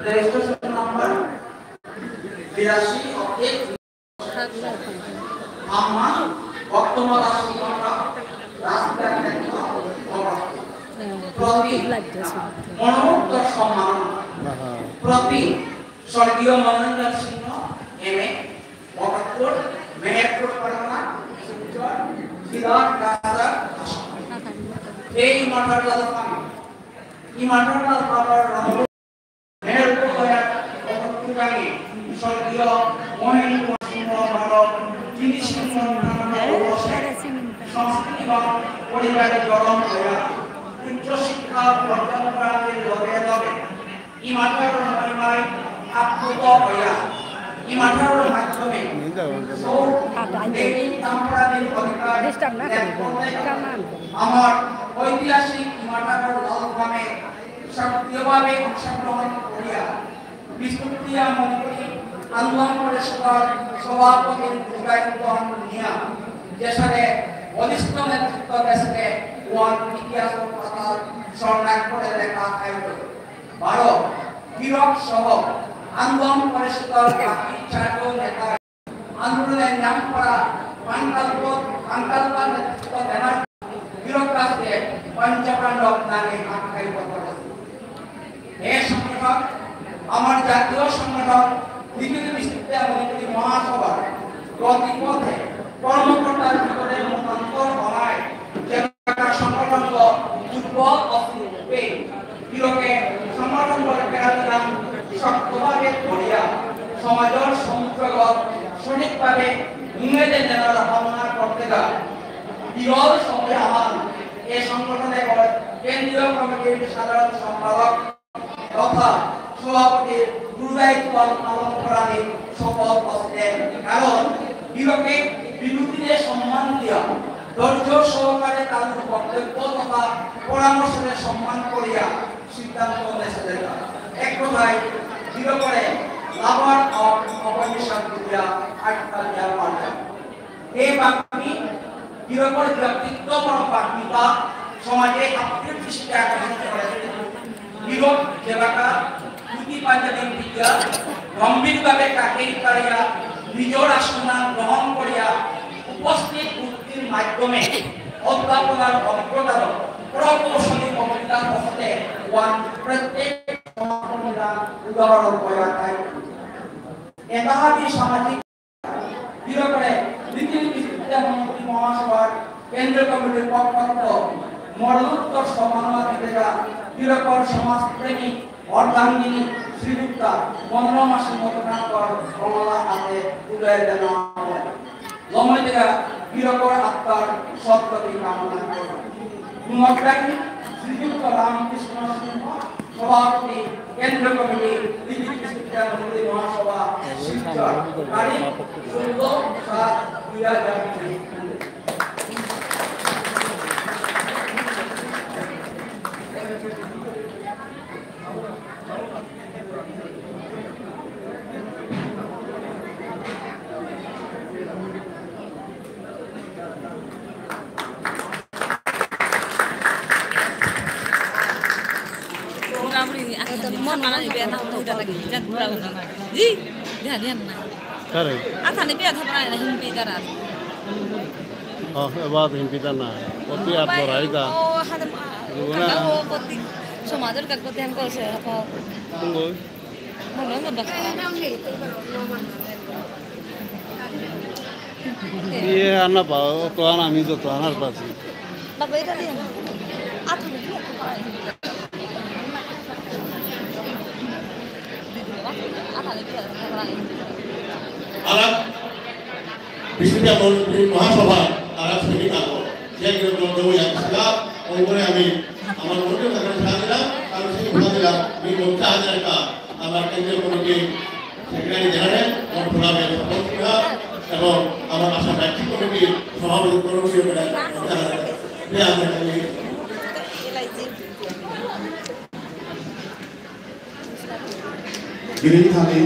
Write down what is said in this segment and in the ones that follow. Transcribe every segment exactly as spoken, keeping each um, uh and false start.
Registration number বিরাশি অবলিক আম্মা ভক্তমাতা সুভদ্রা রাজবিহারী কেন্দ্র, প্রতি মরণোত্তর সম্মান, প্রতি স্বর্গীয় মনোরঞ্জন সিংহ, এম এ, ভকতপুর, মেহেরপুর পরগনা, শিলচর, বিরাট রাস্তার এই মঠর লালফামে, এই মঠর লালফামর রঙ মেহেরপুর বাজার, ভকতপুর গাঙে, স্বর্গীয় মহেন্দ্র সিংহ বারো, যিনি সিংহ নামে অবশ্যই সংস্কৃতি এবং পরিবারে জন্ম হইয়া উচ্চশিক্ষা অর্জন করার লগে লগে ইমাঠারর মহিমায় আপ্লুত হইয়া, ইমাঠারর মাধ্যমে সৌ দেবী তাম্পরানির অধিকার ত্যাগ করতে আমার ঐতিহাসিক ইমাঠারর লালফামে সক্রিয়ভাবে অংশগ্রহণ করিয়া বিষ্ণুপ্রিয়া মণিপুরী আন্দোলন পরিষদর সভাপতির দায়িত্ব নিয়া দেশরে বলিষ্ঠ নেতৃত্ব দেশরে ওয়ান ইতিহাস পাতাল স্বর্ণাক্ষরে লেখা আইল। বারো, গিরক সহ আন্দোলন পরিষদর বাকি চারজন নেতা আন্দোলনের নাম করা পান্তালপথ, পান্তালপা নেতৃত্ব দেনার গিরক কাছে পঞ্চপাণ্ডব নামে আখ্যায়িত করেছে। এ সংগঠন আমার জাতীয় সংগঠন লিখিত বিষ্ণুপ্রিয়া মণিপুরী মহাসভার গতিপথে কর্মকর্তার ভিতরে মতান্তর হওয়ায় যে সংগঠন দুর্বল অস্তিত্বে বিরকে সংগঠন করে কেরানিরাম শক্তভাবে ধরিয়া সমাজের সমুদ্রগত সঠিকভাবে নিঙেতে নেনার ভাবনা করতে গা বিরল সময় আহান এ সংগঠনে কেন্দ্রীয় কমিটির সাধারণ সম্পাদক তথা সভাপতির গুরুদায়িত্ব পালন করানি শপথ করলেন। কারণ বিরকে বিভূতিরে সম্মান দিয়া ধৈর্য সহকারে তার বক্তব্য তথা পরামর্শরে সম্মান করিয়া সিদ্ধান্ত নেসেলেন। এক কথায় বিরকরে লাভার অপরিসর দিয়া আটকা দিয়া পারলেন। এই বাঙালি বিরকর ব্যক্তিত্ব বড় বাগ্মিতা সমাজে আপনি দৃষ্টি আকর্ষণ করে। বিরক যেবাকা ধুতি পাঞ্জাবি পিন্দিয়া গম্ভীরভাবে কাকেই পারিয়া নিজর আসন গ্রহণ করিয়া উপস্থিত ব্যক্তির মাধ্যমে অধ্যাপনার অভিজ্ঞতার প্রকৌশলী বক্তৃতার হস্তে ওয়ান প্রত্যেক সমাপনীরা উদাহরণ করা যায়। এতাহাদি সামাজিক বিরকরে লিখিত বিষ্ণুপ্রিয়া মণিপুরী মহাসভার কেন্দ্রীয় কমিটির পক্ষত্ত মরণোত্তর সম্মাননা দিতেগা বিরকর সমাজপ্রেমী অর্ধাঙ্গিনী শ্রীযুক্তা মনোরমা সিংহ দোকানকর কমলা হাতে তুলে দেনা হয়। লমইতেগা বিরকর আত্মার সদ্গতি কামনা করে। গুণগ্রাহী শ্রীযুক্ত রামকৃষ্ণ সিংহ, সভাপতি, কেন্দ্র কমিটি, লিখিত বিষ্ণুপ্রিয়া মণিপুরী মহাসভা, শিলচর, তারিখ ষোলো সাত দুই হাজার তেইশ। কারে? আথানি বিয়া থাপড়া না হিমপি তারা। ও, এবার হিমপি তারা না। অতি আত বড়াই তা। ও, হাতে মা-, দুগুনা। কাকা, ও, কতি, সমাজর কাকা, কতি আম করছে, আপা। কোন গো? মনে হয় মনে হয়। ইয়ে, আর না পাও, তো আর আমি যত আনার পাচ্ছি। বাবা, এটা দিয়ে না। আত দিয়ে দিয়ে। আরাক বিষ্ণুপ্রিয়া মণিপুরী মহাসভা আরাক সমিতি আগো। যে কেউ দল দেবো এক শিলা, ওই করে আমি আমার মন্দির থাকার সাথে দিলাম, আর সেই ভাবে দিলাম, আমি মঞ্চে হাজির একটা আমার কেন্দ্রীয় কমিটি সেক্রেটারি জেনারেল, আমার ভোলা ভাই স্বপন সিনহা এবং আমার আসাম রাজ্যিক কমিটির সভাপতি তরুণ সিংহ বেড়া, গিরি থানি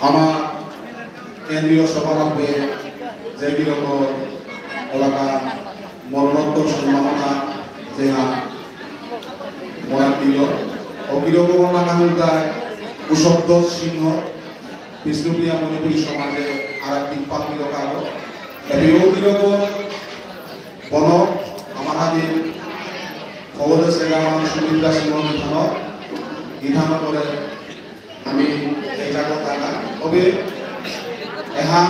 আমার কেন্দ্রীয় সভাপতি যে গিরকর এলাকা মরণোত্তর সম্মাননা যে মরার দিল, ও গিরকর নাঙ ইলতাই কুশব্দ সিংহ, বিষ্ণুপ্রিয়া মণিপুরী সমাজে আর এক দিকপাল গিরক আগ। এবে ও গিরকর বনক আমার আদি খবরে সেগামান সুমিত্রা সিংহ গিথানক, গিথানকরে আমি এই জায়গা থাকা। তবে এহা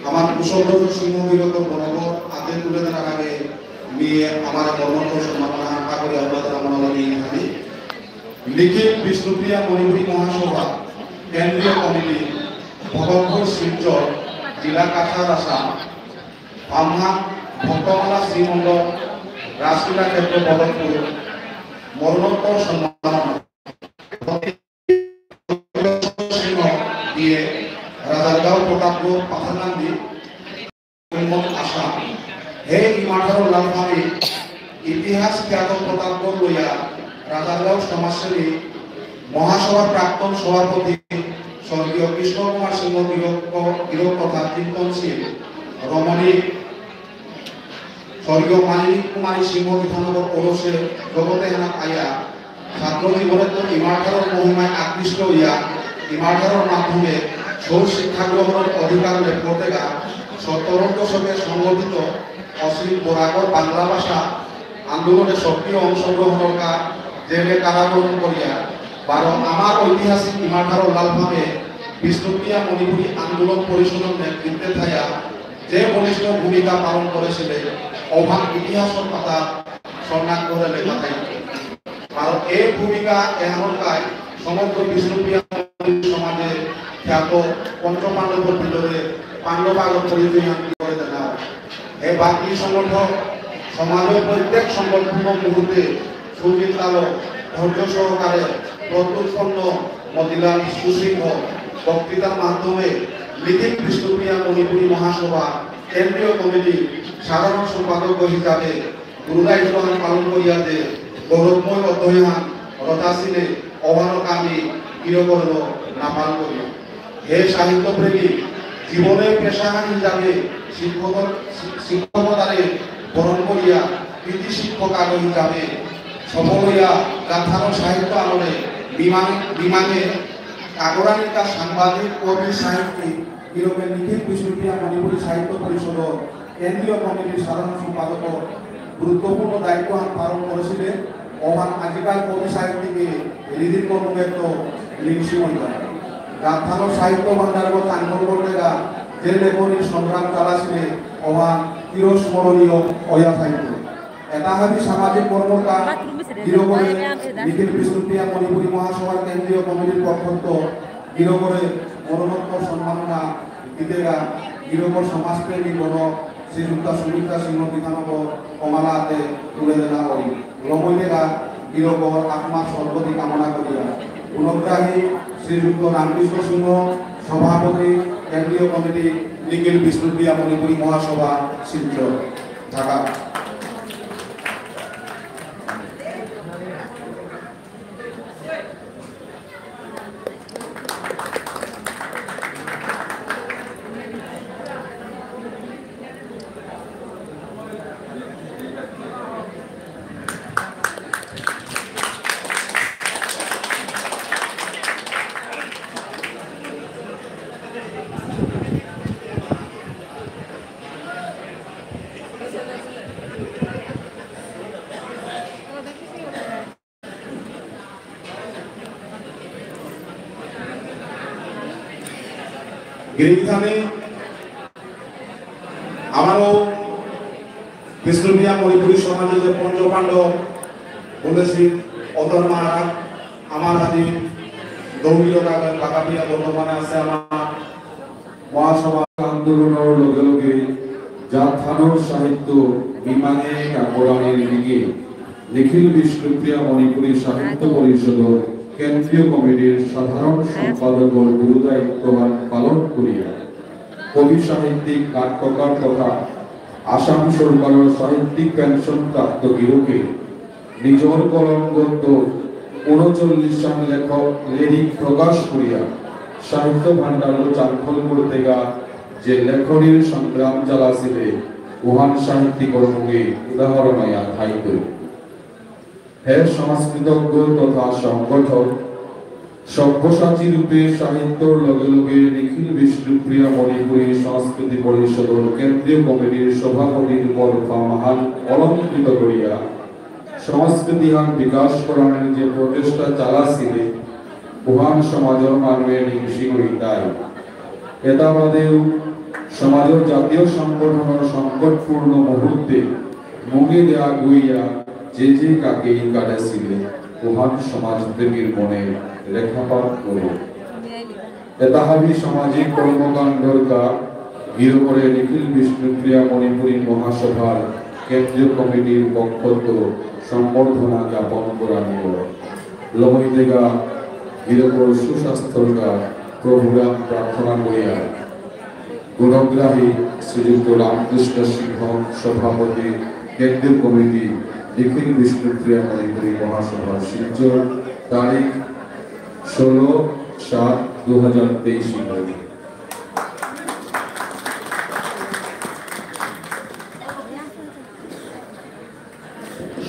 আমার কুশব্দ সিংহ গিরকর বনক আতে তুলে ধরার আগে নিয়ে আমার মর্মন্ত সম্ভাবনা আশা করি আপনাদের আমার নিয়ে থাকি। নিখিল বিষ্ণুপ্রিয়া মণিপুরী মহাসভা কেন্দ্রীয় কমিটি, ভগতপুর শিলচর, জেলা কাছাড়, আসাম, আমহান ভক্তমালা শ্রীমণ্ডপ, রাসলীলা ক্ষেত্র ভগতপুর, মরণোত্তর সম্মাননা। সিংহ দিয়ে রাজারগাঁও প্রতাপগড় পাথারকান্দি উন্মত আসাম। হে ইমাঠারো লালফামি ইতিহাস খ্যাত প্রতাপগড় লইয়া রাজারগাঁও সমাজসেবী মহাসভার প্রাক্তন সভাপতি স্বর্গীয় কৃষ্ণ কুমার সিংহ গিরক, গিরক তথা চিন্তনশীল রমণী স্বর্গীয় মালিনী কুমারী সিংহ গিথানকর ঔরসে জগতে হানা আয়া ছাত্র জীবনে তো ইমাঠারর মহিমায় আকৃষ্ট হইয়া ইমাঠারর মাধ্যমে সৌ শিক্ষা গ্রহণর অধিকার লেপতেগা সত্তর দশকে সংগঠিত অসীম বরাকর বাংলা ভাষা আন্দোলনে সক্রিয় অংশগ্রহণর কা জেলে কারাবরণ করিয়া বারো আমার ঐতিহাসিক ইমাঠারর লালফামে বিষ্ণুপ্রিয়া মণিপুরী আন্দোলন পরিষদর নেতৃত্বে থায়া যে বলিষ্ঠ ভূমিকা পালন করেছিলে, অহান ইতিহাসর পাতা স্বর্ণাক্ষরে লেখা থাইবে। আর এই ভূমিকা এহানর কাই সমগ্র বিষ্ণুপ্রিয়া সমাজে খ্যাত পঞ্চপাণ্ডবর ভিতরে পাণ্ডব আগর পরিচয় আনতে করে দেনা। এ বাকি সংগঠন সমাজের প্রত্যেক সংগঠন মুহূর্তে সুজিত আলো ধৈর্য সহকারে প্রত্যুৎপন্ন মতিলাল সুসিংহ বক্তৃতার মাধ্যমে নিখিল বিষ্ণুপ্রিয়া মণিপুরী মহাসভা কেন্দ্রীয় কমিটি সাধারণ সম্পাদক হিসাবে গুরুদায়িত্বহান পালন করিয়া যে গৌরবময় অধ্যায়হান রচাসিলে অহানক আমি গিরকরলো নাপাল করিয়া। হে সাহিত্যপ্রেমী, জীবনের পেশাহান হিসাবে শিক্ষকর-, শি-, শিক্ষকতারে বরণ করিয়া কৃতি শিক্ষক আগ হিসাবে সফল হইয়া গাথানো সাহিত্য আলোরে বিমান-, বিমানে কাকরানিকা সাংবাদিক, কবি, সাহিত্যিক, গিরকে নিখিল বিষ্ণুপ্রিয়া মণিপুরী সাহিত্য পরিষদর কেন্দ্রীয় কমিটির সাধারণ সম্পাদক গুরুত্বপূর্ণ দায়িত্বহান পালন করেছিলে। অহান আজিকার কবি সাহিত্যিকে রিদির কর্মক্ষেত্র লিংসি মন্ডল। গাথানো সাহিত্য ভাণ্ডারগ তাঙ্গল করতেগা যে লেখনির সংগ্রাম চালাছিলে, অহান চিরস্মরণীয় অয়া থাইতই। এতা হাবি সামাজিক কর্মতা গিরকরে নিখিল বিষ্ণুপ্রিয়া মণিপুরী মহাসভার কেন্দ্রীয় কমিটির পক্ষত গিরকরে মরণোত্তর সম্মাননা দিতেগা গিরকর সমাজপ্রেমী গণ শ্রীযুক্তা সুমিত্রা সিংহ গিথানকর কমলা আতে তুলে দেনা হই। লমইতেগা গিরকর আত্মার সদ্গতি কামনা করিয়া গুণগ্রাহী শ্রীযুক্ত রামকৃষ্ণ সিংহ, সভাপতি, কেন্দ্রীয় কমিটি, নিখিল বিষ্ণুপ্রিয়া মণিপুরী মহাসভা, শিলচর। ঢাকা। গিরিগিথানি আমারও বিষ্ণুপ্রিয়া মণিপুরী সমাজে যে পঞ্চপাণ্ডব বলেছি, অতর মারা আমার আদি দৌড়িল কাগজ বাগাপিয়া বর্তমানে আছে আমার মহাসভা আন্দোলনর লগে লগে জাতহানর সাহিত্য মিমাঙে কাকরানির দিকে নিখিল বিষ্ণুপ্রিয়া মণিপুরী সাহিত্য পরিষদর কেন্দ্রীয় কমিটির সাধারণ সম্পাদকর গুরুদায়িত্বহান পালন করিয়া কবি সাহিত্যিক, নাট্যকার তথা আসাম সরকারর সাহিত্যিক পেনশন প্রাপ্ত গিরকে নিজর কলমগত ঊনচল্লিশহান লেখক লেরিক প্রকাশ করিয়া সাহিত্য ভাণ্ডারলো চাংখল করতেগা যে লেখনির সংগ্রাম চালাসিলে উহান সাহিত্যিকর মুঙে উদাহরণ আয়া থাইতই। হে সংস্কৃতজ্ঞ তথা সংগঠক, সব্যসাচী রূপে সাহিত্যর লগে লগে নিখিল বিষ্ণুপ্রিয়া মণিপুরী সংস্কৃতি পরিষদর কেন্দ্রীয় কমিটির সভাপতির পদ পামহান অলংকৃত করিয়া সংস্কৃতিহান বিকাশ করানির যে প্রচেষ্টা চালাসিলে, উহান সমাজর মানুয়ে নিংশিং ইতাই। এতা বাদেও সমাজর জাতীয় সংগঠনর সংকটপূর্ণ মুহূর্তে মুঙেদে আগুইয়া যে যে কাকেই কাটেসিলে, উহান সমাজপ্রেমীর মনে রেখাপাত করে। এতা হাবি সামাজিক কর্মকাণ্ডর কা গিরকরে নিখিল বিষ্ণুপ্রিয়া মণিপুরী মহাসভার কেন্দ্রীয় কমিটির পক্ষত সম্বর্ধনা জ্ঞাপন করানিল। লমইতেগা গিরকর সুস্বাস্থ্যর কা প্রভুরাং প্রার্থনা করিয়া গুণগ্রাহী শ্রীযুক্ত রামকৃষ্ণ সিংহ, সভাপতি, কেন্দ্রীয় কমিটি, নিখিল বিষ্ণুপ্রিয়া মণিপুরী মহাসভা, শিলচর, তারিখ ষোলো সাত দু হাজার তেইশ ইংরেজি।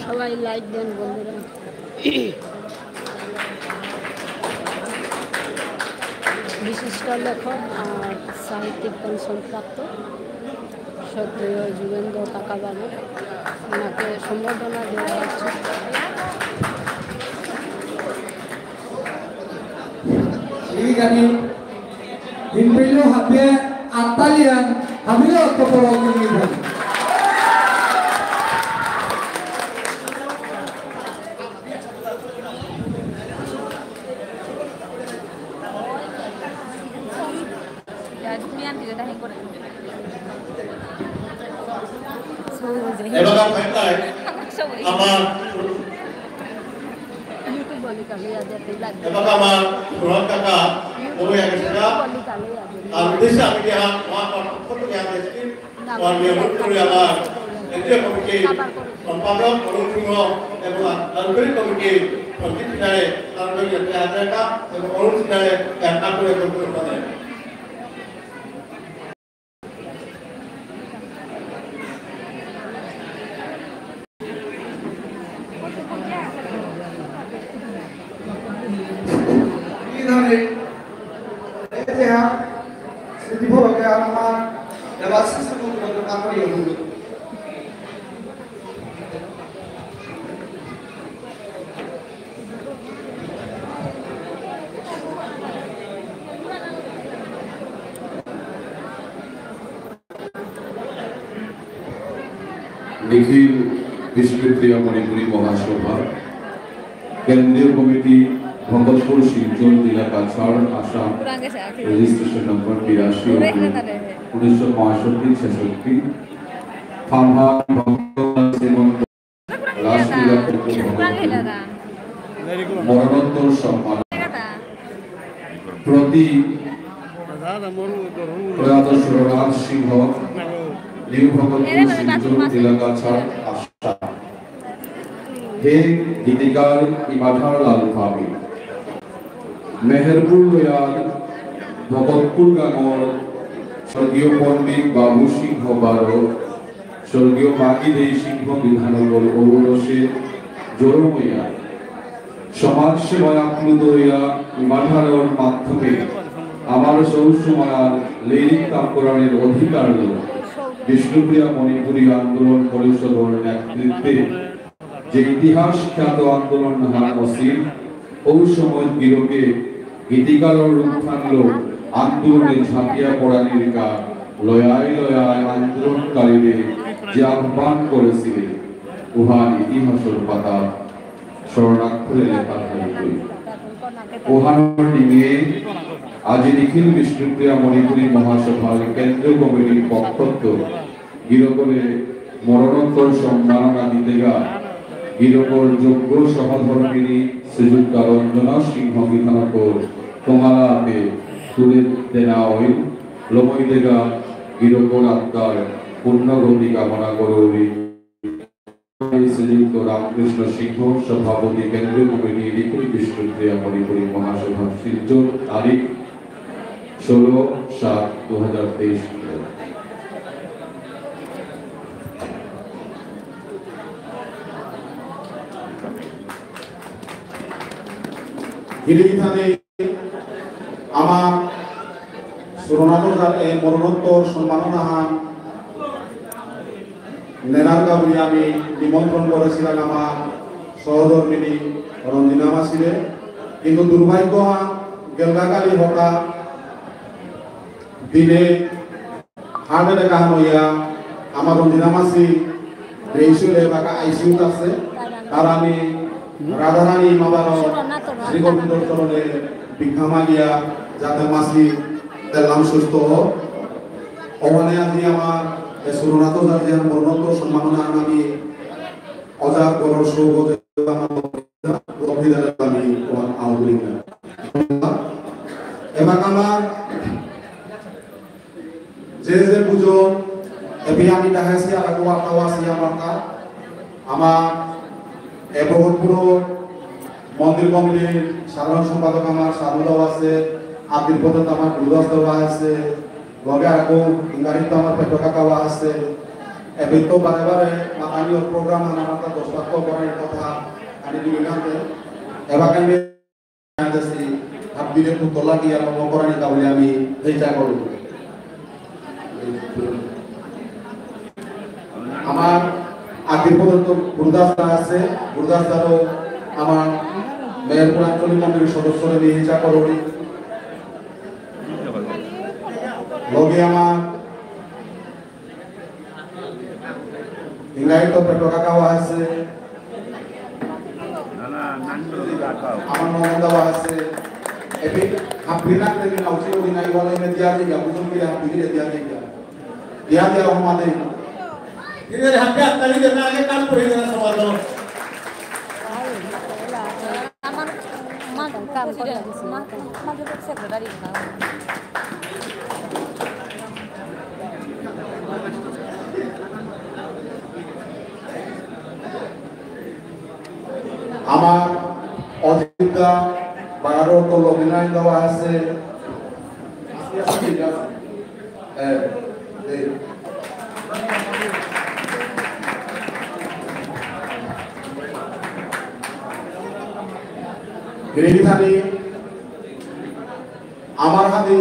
সবাই লাইক দেন বন্ধুরা। বিশিষ্ট লেখক আর সাহিত্যিক পেনশন প্রাপ্ত শ্রদ্ধেয় যুগেন্দ্র কাকাবাবু, ওনাকে সম্বর্ধনা দেওয়া হচ্ছে। ঠিক আছে। হিমপিলো হাবিয়ে আত্তালিয়ান হাবিলো অত বড় কিনি। এবাকা ফাইনাল আমার YouTube বলি কালে আজ এত লাগবে। এবাকা আমার সুরত কাকা, ওই আগে সেটা। YouTube বলি কালে আজ। আর উদ্দেশ্যে আমি কি হ্যাঁ, ওয়ান ওয়ান ফটো নিয়ে আসছি। ওয়ান নিয়ে মুখ করে আমার কেন্দ্রীয় কমিটি সম্পাদক অরুণ সিংহ এবং আঞ্চলিক কমিটি সঞ্জিত সিনহারে, তার লগে এতে আধার কার্ড এবং অরুণ সিনহারে এক কাপড়ে করতে পারে। নিখিল বিষ্ণুপ্রিয়া মণিপুরী মহাসভা, কেন্দ্রীয় কমিটি, ভকতপুর শিলচর, জেলা কাছাড়, আসাম, রেজিস্ট্রেশন নম্বর বিরাশি, উনিশশো পঁয়ষট্টি ছেষট্টি, থামা ভক্ত শ্রীমন্ত রাসলীলা মরণোত্তর সম্মান প্রতি প্রয়াত সুরনাথ সিংহ, নিউ ভগতপুর শিলচর, জেলা কাছাড়, আসাম। হে গীতিকার ইমাঠার লাল ভাবি, মেহেরপুর লয়ার ভগতপুর গাঙর স্বর্গীয় পণ্ডিত বাবু সিংহ বারো, স্বর্গীয় মাগি দেই সিংহ বিধানগর ঔরসে জরমইয়া সমাজ সেবায় আপ্লুত হইয়া ইমাঠারর মাধ্যমে আমার সৌ সময়ার লেরিক কাম করানির অধিকার লো। বিষ্ণুপ্রিয়া মণিপুরী আন্দোলন পরিষদর নেতৃত্বে যে ইতিহাস খ্যাত আন্দোলন হান অসীম, ঔ সময় গিরকে গীতিকারর উত্থান লো আন্দোলনে ঝাঁপিয়া পড়ানির কা লয়াই লয়াই আন্দোলনকারীরে যে আহ্বান করেসিলে, উহান ইতিহাসর পাতা স্বর্ণাক্ষরে লেখা থাইতই। উহানর নিঙে আজি নিখিল বিষ্ণুপ্রিয়া মণিপুরী মহাসভার কেন্দ্রীয় কমিটির পক্ষত গিরকরে মরণোত্তর সম্মাননা দিতেগা গিরকর যোগ্য সহধর্মিনী শ্রীযুক্তা রঞ্জনা সিংহ বিধানকর কমলাতে তুলে দেনা অইল। লমইতেগা গিরকর আত্মার পুণ্যগতি কামনা করুরি। শ্রীযুক্ত রামকৃষ্ণ সিংহ, সভাপতি, কেন্দ্রীয় কমিটি, নিখিল বিষ্ণুপ্রিয়া মণিপুরী মহাসভা, শিলচর, তারিখ ষোলো সাত দু হাজার তেইশ। গিরিগিথানি আমার সুরনাথ ওঝার এই মরণোত্তর সম্মাননাহান নেনার কা বুলি আমি নিমন্ত্রণ করেছিলাম আমার সহধর্মিনী রঞ্জিনা মাসিরে, কিন্তু দুর্ভাগ্য হান গেলগা কালি হঠাৎ দিনে হার্ট অ্যাটাক আহান হইয়া আমার রঞ্জিনা মাসি বেইসুলে বাকা আইসিইউত আছে। তার আমি রাধারানী মাদার শ্রী গোবিন্দর চরণে ভিক্ষা মাগিয়া যাতে মাসি তেলাম সুস্থ হোক। ওখানে আজি আমার এ সুরনাথ ওঝার যে মরণোত্তর সম্মাননা আমি ওঝার গরর সৌগ যে আমার লক্ষ্মী দাদা আমি ওখানে আউলিং। এবার আমার যে যে পুজো, এপি আমি দেখাইছি, আর আগো আতাও আছি আমার তা। আমার এ ভগতপুর মন্দির কমিটির সাধারণ সম্পাদক আমার সাধুদাও আছে, আদির পথে আমার গুরুদাস দেওয়া আছে, লগে আর আগো ইংরাজিত আমার পেটো কাকাও আছে। এপি তো বারে বারে মাতানি প্রোগ্রাম আমার তা দশ লাখ করার কথা, আমি দিকে জানতে। এবার আমি দেশি হাবিরে পুতলা কি আর মকরানি কাবুলি আমি হেইচা করব। আমার আগে পর্যন্ত গুরুদাস দা আছে, গুরুদাস দাও আমার মেহেরপুর আঞ্চলিক কমিটির সদস্যরে আমি হেইচা করবি। লগে আমার ইংরাজিত পেটো কাকাও আছে। না, না, নান্ডু কাকাও। আমার ননদাও আছে। এপি হাবিরাক দেবী নাউচি ওদি নাই বলে মে দিয়া দিয়া, বুঝুন কি হাবি দিয়া দিয়া দিয়া। দিয়া দিয়া হমাদে। ইনে হাবি আত্তালি দেনা আগে কাম করে দেনা সমাজ। আমার মা কাম করে, মা, মা সেক্রেটারি। আমার অজিতদা বারো তো লবিনায় দেওয়া আছে। এ, এ। গিরিগিথানি আমার হাতে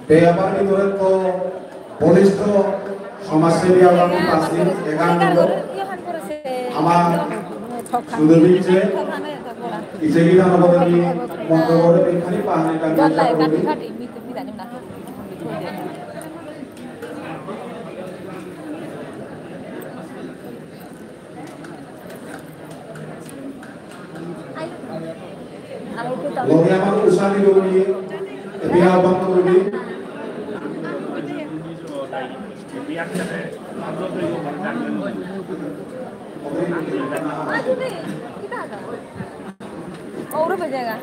বেয়াপার ভিতরে তো বলিষ্ঠ সমাজসেবী আগামী পাঁচ দিন এগারো হলো। আমার শুধু নিচে ইসে কি জানো বলে আমি মন্ত্র করে এখানে পাহাড়ে কাটি কাটি। লগে আমার উষা দিদি, এপি আহ্বান করবি। और हो जाएगा।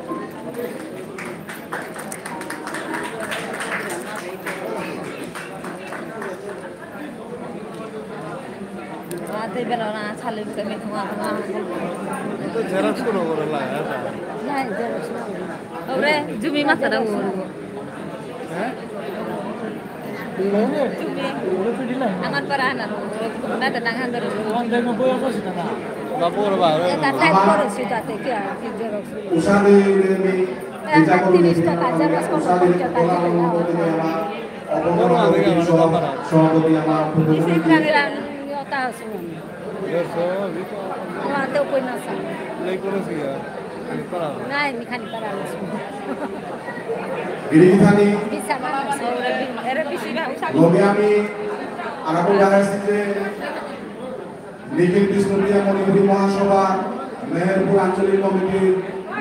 আতে বেলা না ছালে বুকে মেথুয়া। তো জেরক্স করে করে লাগা। না, জেরক্স না। ওরে জুমি মাথা দাও। হ্যাঁ? জুমি। আমার পারা না। না তো নাঙহান ধরে। ওখান থেকে বই আছে না। বাপুর বাবা। এটা টাইপ করে সেটাতে কি আর কি জেরক্স। উষা দেবী, এ, আটত্রিশ টাকা, জেরক্স করে পঞ্চাশ টাকা দিলে। সভাপতি আমার কিসে গ্রামের আমি ওটা আছে না। ওরা তো কই না স্যার। নাই, আমি খালি তারা আছে। গিরিগিথানি। বিছানা আছে, ওরা বি-, এরা বেশি ভাগ উঠা। লগে আমি আরাকো জানাইছি যে নিখিল বিষ্ণুপ্রিয়া মণিপুরী মহাসভা মেহেরপুর আঞ্চলিক কমিটির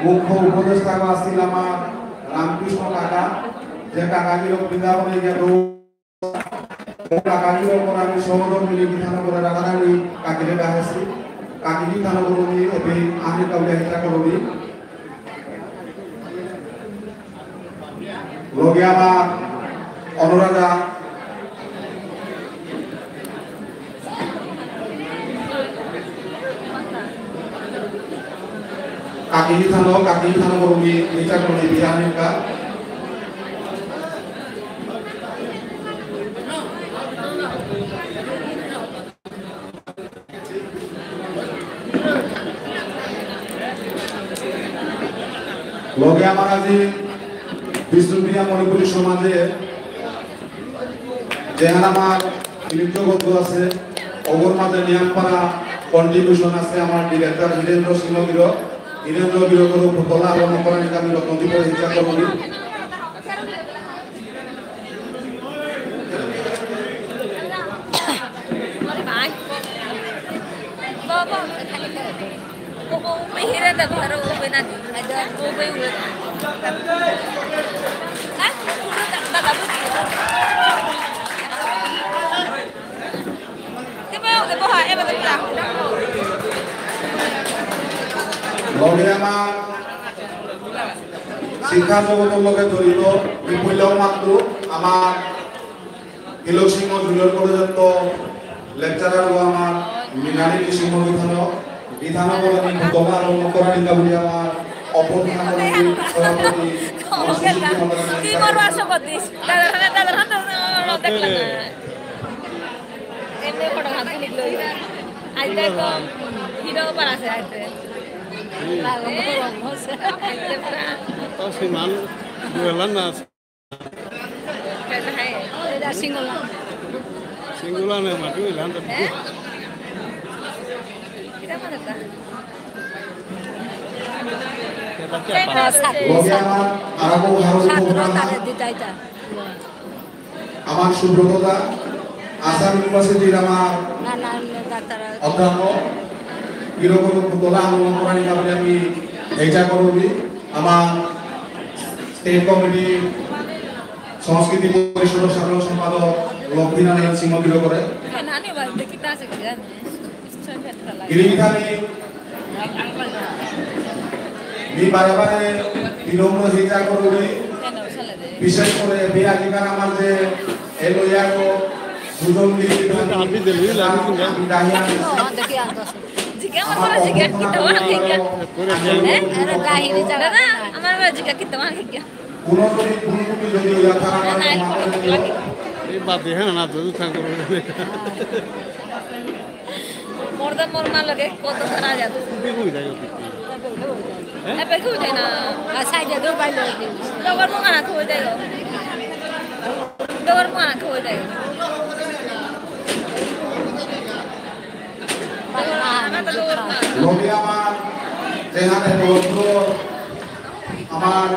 মুখ্য উপদেষ্টা আছিল আমার রামকৃষ্ণ কাকা, যে কাকাগিরক বৃন্দাবনে গিয়া দৌ-, কাকাগিরক আমি সহধর্মিনী গিথানকরে রাধারানী কাকিরে ডাহেছি। কাকি গিথানকরে আমি এবে আহি কাউলে হেতা করবি। লগে আমার অনুরাধা। কাকি গিথানক, কাকি গিথানকরে আমি বিচার করে দিয়ে আনিকা। লগে আমার আজি বিষ্ণুপ্রিয়া মণিপুরী সমাজে যেহান আমার নৃত্য বন্ধু আছে, অগর মাঝে নিয়ামপাড়া কন্ট্রিবিউশন আছে আমার ডিরেক্টর হীরেন্দ্র সিংহ গিরক। হীরেন্দ্র গিরকর উপকলা আরম্ভ করার আমি রত্নদীপ হিংসা করবি। লগে আমার শিক্ষা জগতর লগে জড়িত বিপুল মাত্র আমার তিলক সিংহ জুনিয়র কলেজের তো লেকচারার ও আমার মৃণালী সিংহ বিধান, বিধান বলে আমি প্রথম আরম্ভ করার ইচ্ছা বলি আমার অপর সভাপতি আমার শিশু মণ্ডলের কি বড় আশা করতিস? দাদার হাতে, দাদার হাতে, দাদার হাতে দেখলে না। এমনি ফটো হাতে নিকলো। আজ দেখো, হিরো পার আছে আজ। লাল রঙ, রঙ হচ্ছে। আজ দেখো। তো সে মানুষ দুয়েলার না আছে। সিঙ্গুলা। সিঙ্গুলা নে মাটি ওই ধান তো। লগে আমার আরো ভালো প্রোগ্রাম। আমার সুব্রতদা, আসাম ইউনিভার্সিটির আমার না, না, না, ডাক্তার। অধ্যাপক, কিরকম পুতলা আন্দোলন করানি কারণে আমি এইটা করবি। আমার স্টেট কমিটি, সংস্কৃতি পরিষদর সাধারণ সম্পাদক লক্ষ্মীনারায়ণ সিংহ গিরকরে। গিরিগিথানি, মি বারে বারে বিনম্র হিজা করুরি, বিশেষ করে মি আজিকার আমার যে এলওয়ার সুজন গিরি আমি দিল্লি লাগি কিন্তু। আমি দাহি আনি। জিজ্ঞাসা আমার করে জিজ্ঞাসা করতে অভ্যর্থনা হয় না। জানালো। এ, এরা দাহি হিজা দাদা, আমার জিজ্ঞাসা করতে হয় না। কোনো যদি ভুল ত্রুটি যদি হইয়া থাকে, আমার ক্ষমা করে দিও। এই বাদ দিয়ে, হ্যাঁ, না, দুধ থাক করে। মর্দা মর্মা লাগে কত তারা যাবে। বিগুই যায় ওকে। হ্যাঁ? এ, বিগুই যায় না। আর সাইডে দৌড় পাইলে ওকে। দৌড় মঙ্গা না, খুঁজে যায়। দৌড় মঙ্গা না, খুঁজে যায়। লগে আমার যেহানে বন্ধু আমার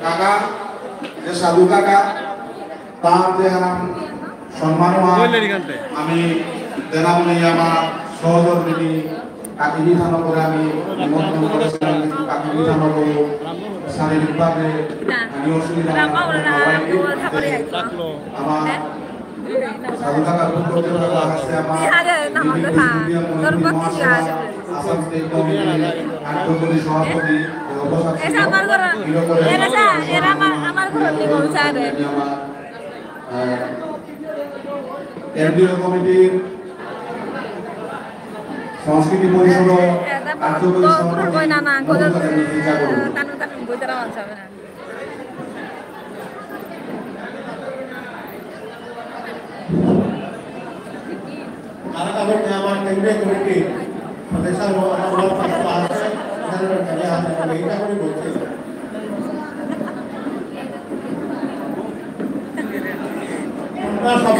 কাকা, যে সাধু কাকা, তার যে হারাম সম্মান হওয়া, আমি দেনা মনে আমার সহধর্মিনী কাকিনি থানো করে আমি নিমন্ত্রণ করেছিলাম, কিন্তু কাকিনি থানো করে শারীরিকভাবে আমি অসুবিধা আমার হয়নি। আমার সাধু কাকার পক্ষ থেকে রাখা আছে আমার বিহারে নাম বিভিন্ন লেখা, বিষ্ণুপ্রিয়া মণিপুরী মহাসভা, আসাম স্টেট কমিটি, আন্তর্জাতিক সভাপতি, এসা আমার ঘর, এরা সা-, এরা আমার, আমার ঘর নিয়ে বলছে আরে। আমার, আহ, কেন্দ্রীয় কমিটির সংস্কৃতি পরিষদ, এ, এ, আন্তর্জাতিক তো সভাপতি, কই না, না, কই না, মমতা ব্যানার্জি যা বলুন। তানু, তানু, বইতারা মানছে না। তারা কাপড় নিয়ে আমার কেন্দ্রীয় কমিটি সদস্য ও আমার ওয়ার্ড পাঁচশো আছে, এখানে রয়েছে, আমি হাতে করে এইটা করে বলছি। আপনারা সব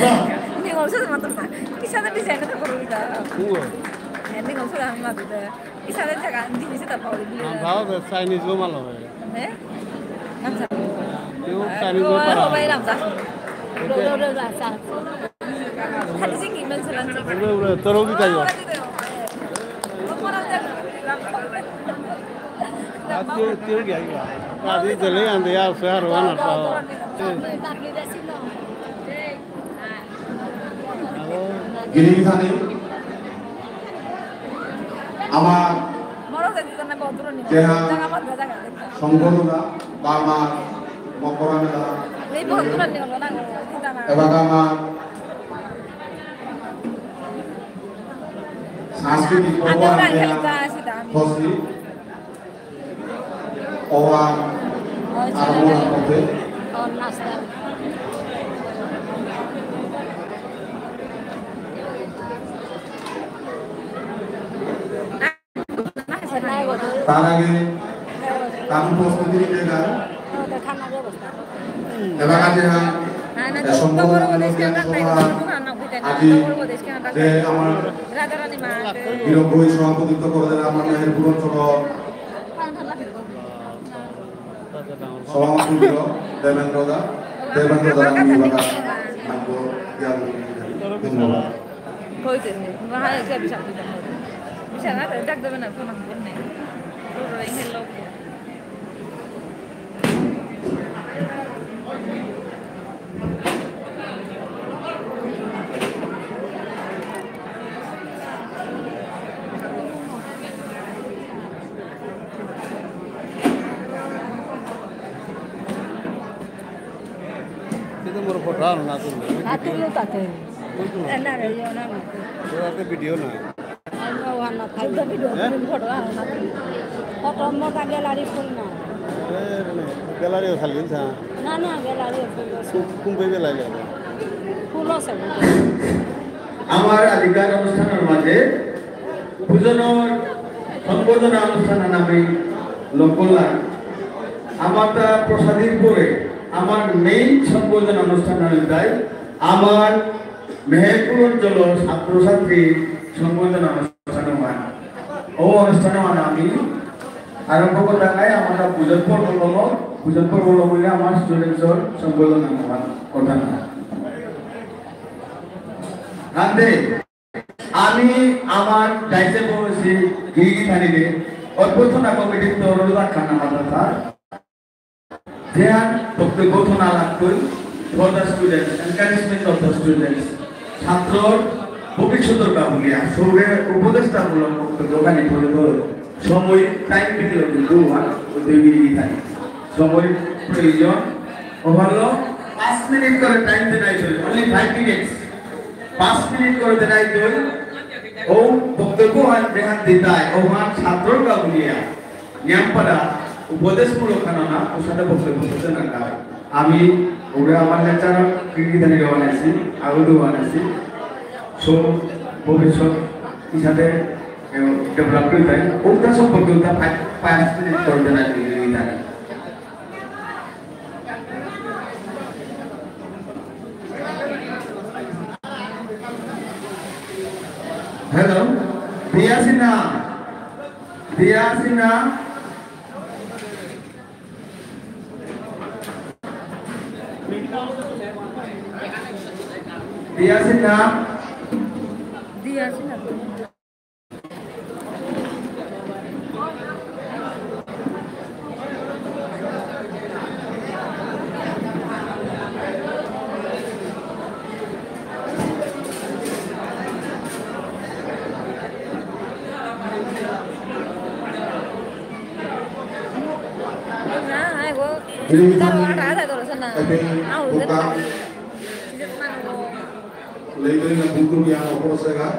নিয়ে বলছে মাত্র কিসাদে ডিজাইন তো করুন দা। এমনি বলছে আমি মাত্র কিসাদে জায়গা জিনিস তো পাওয়া যায়। हाँ, भाव तो चाइनीज को मालूम है। हैं? हम सब। क्यों चाइनीज को पढ़ा? भाई राम साहब। रो, रो, रो, रो, साहब। खाली से की मन से लंच। उरे, उरे, तोरो भी चाहिए। आज ये तेरे क्या हुआ? आज ये चले आंदे यार, शहर हुआ ना पाओ। গিরিগিথানি আমার যেহা সংগঠনা বা আমার মকরা মেলা এবার আমার সাংস্কৃতিক প্রোগ্রাম যেহা হসি ওয়া আরম্ভ করতে। তার আগে তার উপস্থিতি নিতে যান। এলাকা যে হ্যাঁ, এ সম্বর্ধনামূলক জ্ঞান সভা আজি যে আমার গিরক ভাই সভাপতিত্ব করে দেন আমার মেহেরপুর অঞ্চল সভাপতি দেবেন্দ্র দা, দেবেন্দ্র দা আমি এলাকা মানব জ্ঞান ধন্যবাদ। কইতেন নি, মা, হ্যাঁ, এটা বিশাল, বিশাল। বিশাল, আর ডাক দেবে না, কোনো খবর নেই। তো, এই হলো। কিন্তু মোর ফটো আনো না তুমি। না, তুমিও তাতে। ওই তো না। না, না, ইয়ে না, না। ওর হাতে ভিডিও না। আমি ওহান না থাকি। হ্যাঁ? ফটো আনো না তুমি। ফটো মোটা গ্যালারি ফুল না। আরে, মানে, গ্যালারিও খালি, হ্যাঁ। না, না, গ্যালারিও ফুল আছে। কু-, কোন পেজে লাইলে হবে? ফুল আছে। আমার আজিকার অনুষ্ঠানের মাঝে পূজনর সম্বর্ধনা অনুষ্ঠান আমি লক্ষ্য করলাম। আমার তা প্রসাদীর পরে আমার মেইন সম্বর্ধনা অনুষ্ঠান আমি তাই আমার মেহেরপুর অঞ্চলের ছাত্রছাত্রী সম্বর্ধনা অনুষ্ঠান হয়। ও অনুষ্ঠান মানে আমি আরম্ভ করতে নাই আমার পূজন পর্ব হলো, পূজন পর্ব হলো বলে আমার স্টুডেন্টসর সম্বর্ধনা হয় কথা না। কান্দে আমি আমার দায়িত্বে বলেছি গিরি গিথানিরে অভ্যর্থনা কমিটির তরফ রাখা না মাদ্রাসা। যেহান বক্তব্য থনা লাগতই for the students, encouragement of the students, ছাত্রর ভবিষ্যতর কাবুলিয়া, সৌরে উপদেষ্টামূলক বক্তব্য খানি তুলে ধরো। সময় টাইম দিতে হবে, দু হাত, ওই দুই মিনিট থাকে। সময় প্রয়োজন। ওভারলো পাঁচ মিনিট করে টাইম দেনাই চলে, only five minutes। পাঁচ মিনিট করে দেনাই চলে। ও বক্তব্য হয় যেহান দিতাই, ওহান ছাত্রর কাবুলিয়া। নিয়ামপাড়া উপদেশমূলক খানা না, ওর সাথে বক্তব্য করতে না কার। আমি ওরা আমার লেকচার কৃতি জানি বানাইছি, আগুলো বানাইছি। সো ভবিষ্যৎ হিসাবে ডেভেলপ করে তাই ওটা সম্পর্কে ওটা পাঁচ মিনিট করে দেনা জানি। হ্যালো, দিয়া সিনহা, দিয়া সিনহা। দিয়া সিনহা। দিয়া Sinha. Leidoi na buku yang opor sega.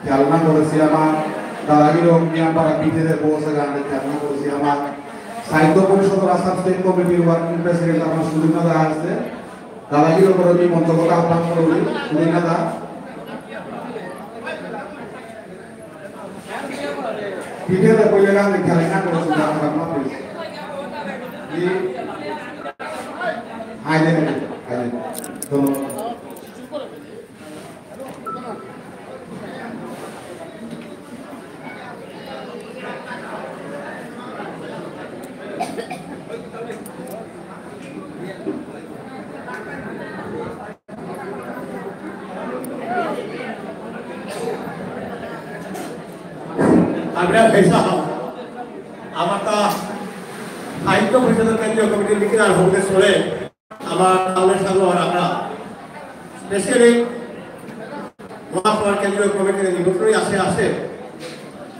Jalna kore siama, dalagi lo yang para pide de bo sega, jalna kore siama. সাহিত্য পরিষদর আসাম স্টেট কমিটির ওয়ার্কিং প্রেসিডেন্ট আমার সুদিন দা আছে। দাদাগিরি করে আমি মঞ্চগত আহ্বান করবি, সুদিন দাদা। পিঠে তো কইলে না, আমি খেলে না করে সুদিন দাদা, আমার প্লিজ। জি। হাই দে, হাই দে। ধন্যবাদ। আমরা পয়সা আমার তা সাহিত্য পরিষদের কেন্দ্রীয় কমিটির লিখিত আর হতে চলে আমার তাহলে সাধু আর আমরা স্পেশালি মহাসভার কেন্দ্রীয় কমিটির নিমন্ত্রণ আছে আছে।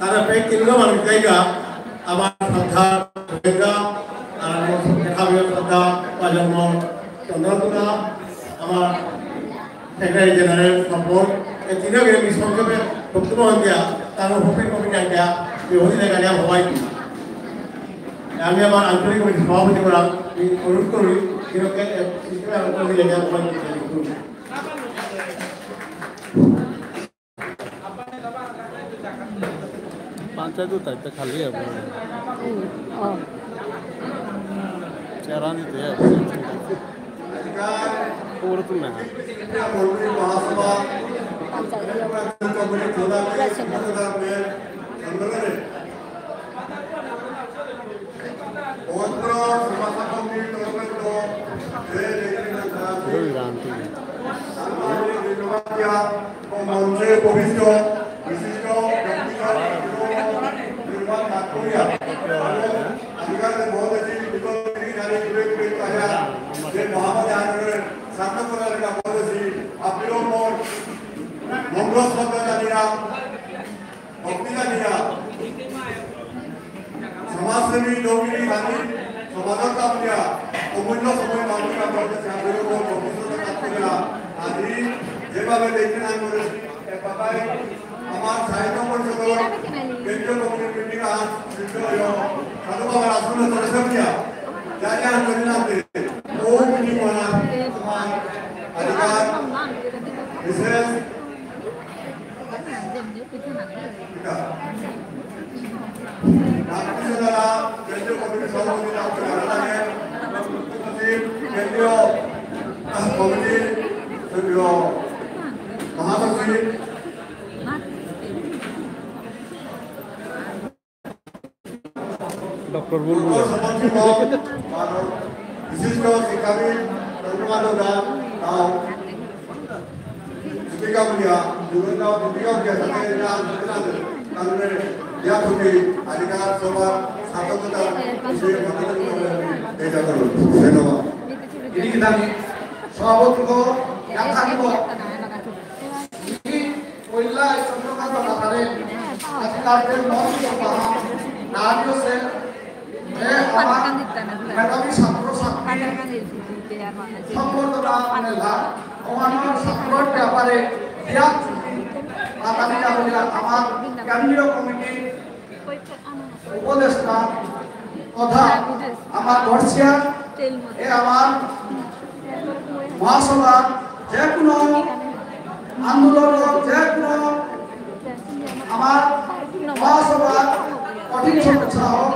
তারা প্রায় তিনজন মানুষ জায়গা আমার শ্রদ্ধা, শ্রদ্ধা, আর আমার শ্রদ্ধা, শ্রদ্ধা, প্রজন্ম, চন্দ্রকুলা, আমার সেক্রেটারি জেনারেল সম্পদ, এই তিনজন আমি সংক্ষেপে বক্তব্য দিয়া, তার উপরে কমিটি আইয়া, যে হতে জায়গা নেওয়া হওয়াই কি। আমি আমার আঞ্চলিক কমিটির সভাপতি করার আমি অনুরোধ করি, যেরকম সিস্টেমে আমি করে দিলে আমি সবাই করতে পারি। পাঁচ তো তাই তো খালি হবে। হুম, ও। চেহারা নিতে হবে। ওরা তো না। আচ্ছা, ইয়ে। ওই রান তুই। মঞ্চে উপবিষ্ট বিশিষ্ট ব্যক্তিগণ, নির্বাণ নাগপুরিয়া, আজিকাল যে মহোদয়জি, বিগত দিন ধরে ঘুরে ঘুরে তারা যে মহামারী আন্দোলনের সার্থকতা লেখা মহোদয়জি, আপনিও মোর নম্র শ্রদ্ধা জানিয়া, ভক্তি জানিয়া, সমাজসেবী, দৌড়ি, দানি, সমাজর কাম দিয়া, অমূল্য সময় মানুষ আপনাদের সামনে উপর ভবিষ্যতে কাজ করিয়া, আজি যেভাবে দেখতে না করে, এ বাবাই আমার সাহিত্য পরিষদর কেন্দ্রীয় কমিটির মিটিং আজ সিদ্ধ হইল, সাধু বাবার আসনে চলেছেন গিয়া, যা যা আন্দোলন আছে, ও মিটিং করা, আমার অধিকার, বিশেষ ডক্টর বুলবুল। বিশিষ্ট শিক্ষাবিদ চন্দ্রকান্ত দাস, তাও দীপিকা ভূঁইয়া, যুগলদাও দীপিকা ভূঁইয়া সাথে এরা আনতে না আনতে, তাহলে ইয়া থেকে আজিকার সবার সার্থকতা বিষয়ে কথা বলতে হবে, এই জায়গাগুলো। ধন্যবাদ। এদিকে দাঁড়িয়ে সভাপতিত্ব, ব্যাখ্যা দিব। এই পয়লা এই চন্দ্রকান্ত দাদারে আজিকার যে মঞ্চ সভা, নারী ও সে এ, আমার মেধাবী ছাত্রছাত্রী সম্বর্ধনা মেলা, আমার ছাত্রর ব্যাপারে বিরাট চুক্তি, আগামী দিনে আমার কেন্দ্রীয় কমিটির উপদেষ্টা তথা আমার বর্ষিয়া এ আমার মহাসভা যে কোনো আন্দোলন, যে কোনো আমার মহাসভা কঠিন সমস্যা হোক,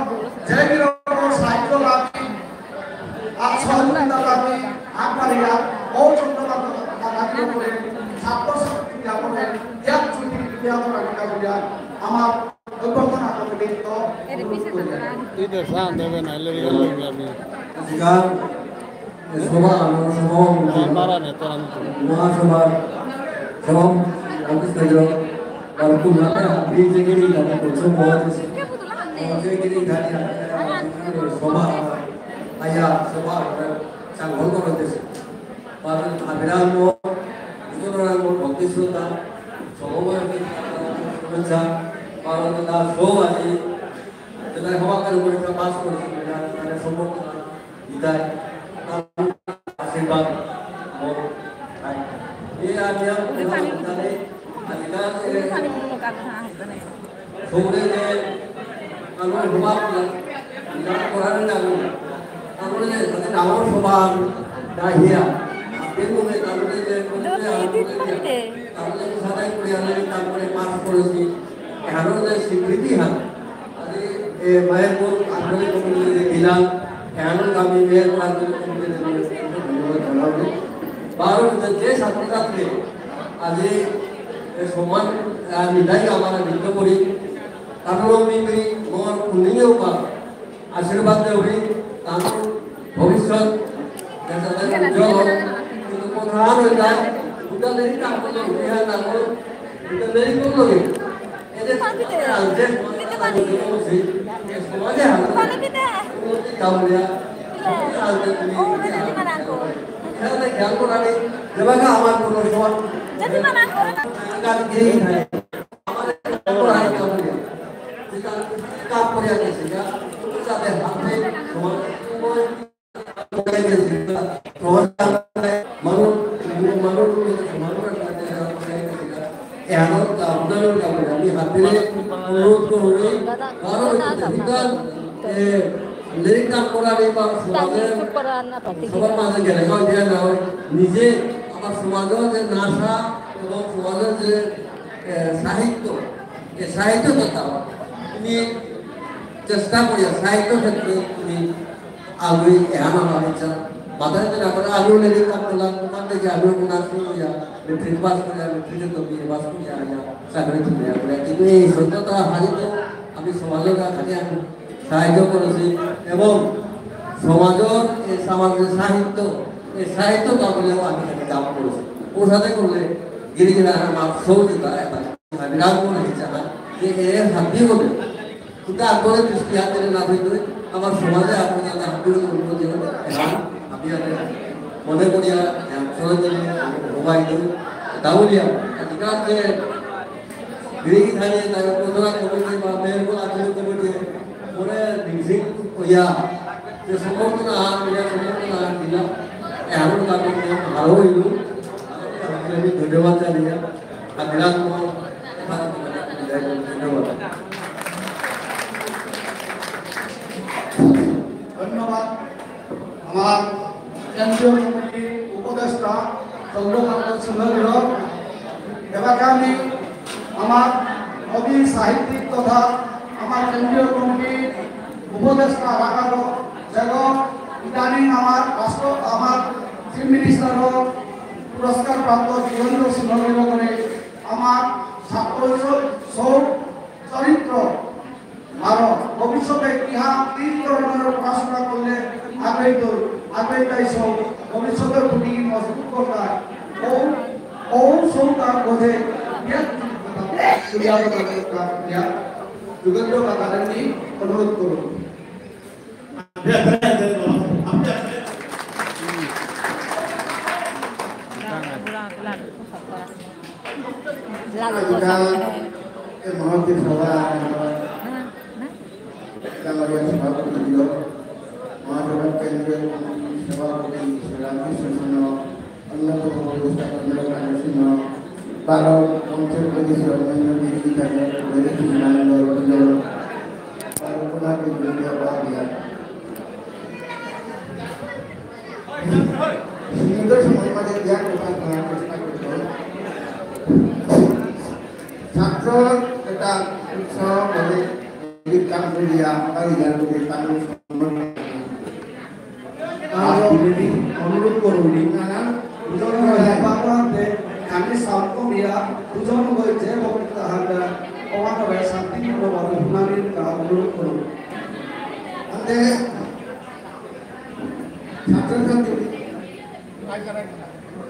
যে কোনো সাহায্য লাগবে, আর সহযোগিতা লাগবে, আগবাড়িয়া, ও চন্দ্রকান্ত লাগবে করে, ছাত্র ছাত্রী ক্রিয়া করে, ত্যাগ চুক্তি ক্রিয়া করে, আমার অভ্যর্থনা কমিটির তো অনুরোধ করি। তুই তো সান দেবে না, লেগে গেল আমি। আজিকার এ সভা, আমার সভাপতি, মহাসভার সভাপতি কেন্দ্র, আর কুমারটা, আপনি যে গিরি, আপনি করছো, মহাদেশ, যে গিরি, ধারি, সভা, আয়া, সভা, চাঙ্গল করে দেশ। আর আবিরাম, ভক্তি শ্রদ্ধা, সভাপতি, শুভেচ্ছা, পালন দাস, সভাপতি, যেটা সভাকার উপরে পাস করেছে, এটা সম্পর্ক বিদায়, আশীর্বাদ, এই আমি আর জানে, আজিকাল সৌরে যে আমার সভা, বিরাট করার জানো, তারপরে যে সাথে ডাঙর সভা, ডাহিয়া, এর মধ্যে তারপরে যে তারপরে সাদাই করে আমি তারপরে পাস করেছি, এখানেও যে স্বীকৃতি হয়, এ, মায়াপুর আঞ্চলিক কমিটি যে দিলাম, এহানো আমি মেয়র আঞ্চলিক কমিটি ধন্যবাদ জানাবো। বারো যে, যে ছাত্রছাত্রী আজি এ সমান, আহ, নিদাই আমরা নৃত্য করি, তারপরে আমি, আমি মোর কুনিও পা আশীর্বাদ দেবি, তার ভবিষ্যৎ যাতে উজ্জ্বল হোক। কিন্তু কথা হইল, উদালেই কাম করলে উঠে হয় না, উদালেই করলো কি? এদের আনতে সমাজে হাত কামড়িয়া, আনতে তুমি এখানে খেয়াল করা নেই, যেভাবে আমার কোনো সমাজ গান গিরি থাকে। লেরিক কাম করানি বা সমাজর, সবার মাঝে গেলে হয়, দিয়া না হয়, নিজে আমার সমাজর যে নাসা এবং সমাজর যে, এ, সাহিত্য, এ সাহিত্য কথা। চেষ্টা করিয়া সাহিত্য ক্ষেত্রে তুমি আগুই এহান আমার ইচ্ছা। মাথায় তো না করে আগুই লেগে কাম করলাম, ওখান থেকে আগুই কোন আসবে করিয়া, মেট্রিক পাস করিয়া, মেট্রিকে তো বিএ পাস করিয়া, আইয়া চাকরি তুমি করে। কিন্তু এই সত্যতা হারিত আমি সমাজের কাছে আমি সাহায্য করেছি এবং সমাজের এই সমাজের সাহিত্য, এই সাহিত্য কাবলেও আমি এখানে কাম করেছি। ওর সাথে করলে গিরি গিরা আমার সহযোগিতা এটা আমি রাগ মনে হচ্ছে আমার যে এ হাবি হবে। কিন্তু আগরে দৃষ্টি হাতে না হইতে আমার সমাজে আপনি যাতে হাবি হবে বলবো যে এখন আমি আগে মনে করিয়া সরঞ্জাম মোবাইল দাউলিয়া আজকাল যে বিরোধী থাকে তার প্রধান কমিটি বা মেয়র আচরণ কমিটি মনে মিছিল হইয়া যে সম্বর্ধনা আহান মিলে সম্বর্ধনা আহান দিলাম। এখন তাকে ভালো হইল। আমি ধন্যবাদ জানিয়া আমি রাজকুমার ধন্যবাদ। ধন্যবাদ। আমার কেন্দ্রীয় কমিটির উপদেষ্টা চন্দ্রকান্ত সিংহ গিরক, এবাকানি আমার কবি সাহিত্যিক তথা আমার কেন্দ্রীয় কমিটির উপদেষ্টা রাখালো, যেগো ইদানিং আমার রাষ্ট্র, আমার চিফ মিনিস্টারর পুরস্কার প্রাপ্ত যোগেন্দ্র সিংহ গিরকরে আমার ছাত্র সৌ চরিত্র আর ভবিষ্যতে ইহা তিন ধরনের পড়াশোনা করলে আগ্রহী তো, আগ্রহী তাই সব ভবিষ্যতের প্রতি মজবুত করতাই। ও, ও সৌতা বোঝে, ইয়া, ইয়া, ইয়া, যোগেন্দ্র কাকারের নিয়ে অনুরোধ করুন। আজিকার এই মহতী সভা ডাঙরিয়া সভাপতি দিল, মহাসভার কেন্দ্রীয় কমিটির সভাপতি শ্রী রামকৃষ্ণ সিংহ, অন্যতম উপদেষ্টা চন্দ্রকান্ত সিংহ, বারো মঞ্চের প্রতি শ্রী অন্যান্য বিরোধী দলের প্রতিনিধি মাননীয় বিজয়, বারো কোনাকে বিরোধী অবাধিয়া। সীমিত সময় মাঝে দিয়া কথা বলার চেষ্টা করব। ছাত্র এটা উৎসাহ করে কাম করিয়া, আমরা ইয়ার মধ্যে কাম সমর্থন আর বিরোধী অনুরোধ করুন। না, না, বুঝানো হয়, বাবা, আমি সাউথ কোরিয়া, বুঝানো হয়েছে, বক্তৃতা হারবে, অমানবে, শান্তিপূর্ণভাবে শুনানির কা অনুরোধ করুন। আতে, ছাত্রছাত্রী,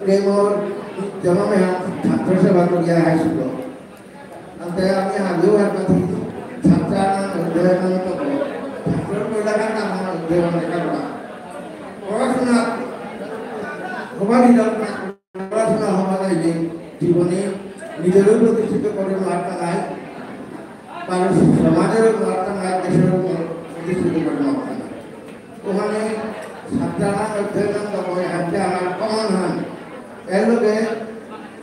প্রেমর জন্মে ছাত্র সেবা করিয়া আসিল। আনতে আমি আগেও একবার ছাত্র অধ্যয়ন তো ছাত্র এলাকার নাম অধ্যয়ন লেখা করা। পড়াশোনা হবা নিজের পড়াশোনা হবা নাই যে জীবনে নিজেরও প্রতিষ্ঠিত করে মারতা নাই, কারণ সমাজেরও মারতা নাই, দেশেরও প্রতিষ্ঠিত করে মারতা নাই। ওখানে ছাত্রানা অধ্যয়ন তবে হাতে আমার কমন হন। এর লগে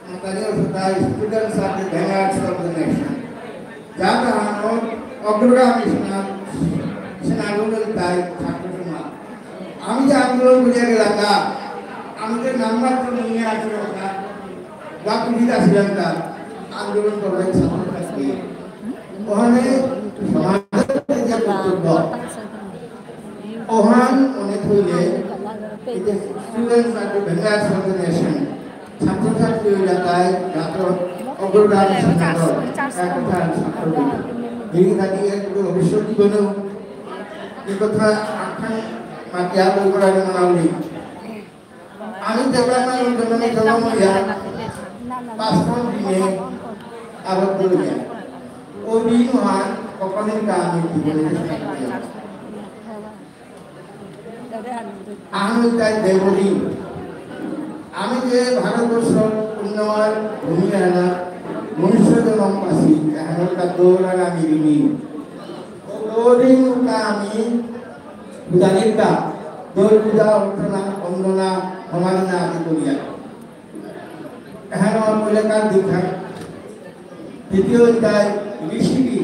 মাতানি অসুতা students are the vanguards of the nation। যাতা আমার অগ্রগামী সেনা, সেনাগুলো তাই ছাত্র সমাজ। আমি যে আন্দোলন করিয়া গেলাম না, আমি যে নাম্বার তো নিয়ে আসি ওটা, বা পুলিশ আসলাম না, আন্দোলন করলেন ছাত্র ছাত্রী। ওখানে সমাজের যে কর্তব্য, ওহান অনেক হইলে এই যে students are the vanguards of the nation, ছাত্রছাত্রী এলাকায় জাতীয় অগ্রগামী সমাজর একতা ছাত্র। এই থাকি এক ভবিষ্যৎ জীবনেও এই কথা আখ্যান মাতিয়া বলবো আমি মনে করি। আমি দেবানা মন্ডলে জন্ম হইয়া পাঁচটা দিনে আবদ্ধ হইয়া। ও দিন হয় কখনই তা আমি জীবনে আমি তাই দেবদিন। আমি যে ভারতবর্ষ উন্নয়ন ভূমি আনা মনুষ্য জন্ম পাসি, এহানর তা দৌড়ান আমি ঋণী। ও দিন তা আমি উদানিকা, দোল পূজা, অর্চনা, বন্দনা, সমাধনা আদি করিয়া। এহান আমার মূল্যকার দীক্ষা। দ্বিতীয় অধ্যায়, ঋষিগিরি।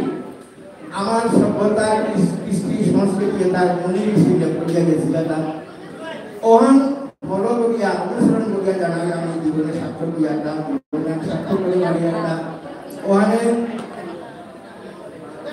আমার সভ্যতা, কৃষ-, কৃষ্টি, সংস্কৃতি, তার মুনি ঋষি যে করিয়া গেছিল তা। ওহান follow করিয়া, অনুসরণ করিয়া জানাই আমি জীবনে সার্থক করিয়া তা, জীবনে সার্থক করে মারিয়া তা। ওহানে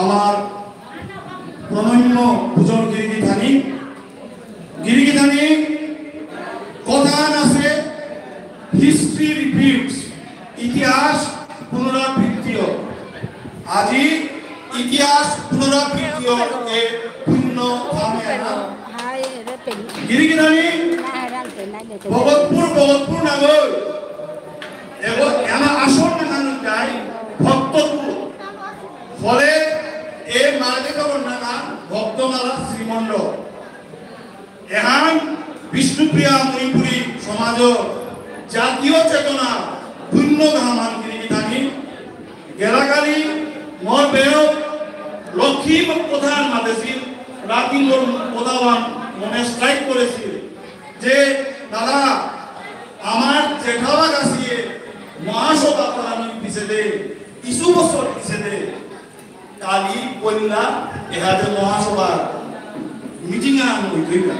আমার প্রণম্য পূজন গিরিগিথানি, গিরিগিথানি কথা আছে, history repeats, ইতিহাস পুনরাবৃত্তি হয়। আজি ইতিহাস পুনরাবৃত্তি হয় এ পুণ্য ধামে আনা। গিরিগিথানি ভগতপুর, ভগতপুর নাগর। এগো এনা আসন নাঙহান তাই ভক্তপুর। ফলে এ মার্কেটর নাঙহান ভক্তমালা শ্রীমণ্ডল। এহান বিষ্ণুপ্রিয়া মণিপুরী সমাজর জাতীয় চেতনা পুণ্য ধামহান গিরিগিথানি। গেলাকালি মোর বেয়ক লক্ষ্মী প্রধান মাতেছিল, রাতি মোর প্রধান মনে strike করেছিল যে, "দাদা, আমার জেঠাবাগ আসিয়ে মহাসভা করানোর পিছেদে, কিছু বছর পিছেদে, কালি কন্যা এহাদে মহাসভা meeting আন হইতই না।"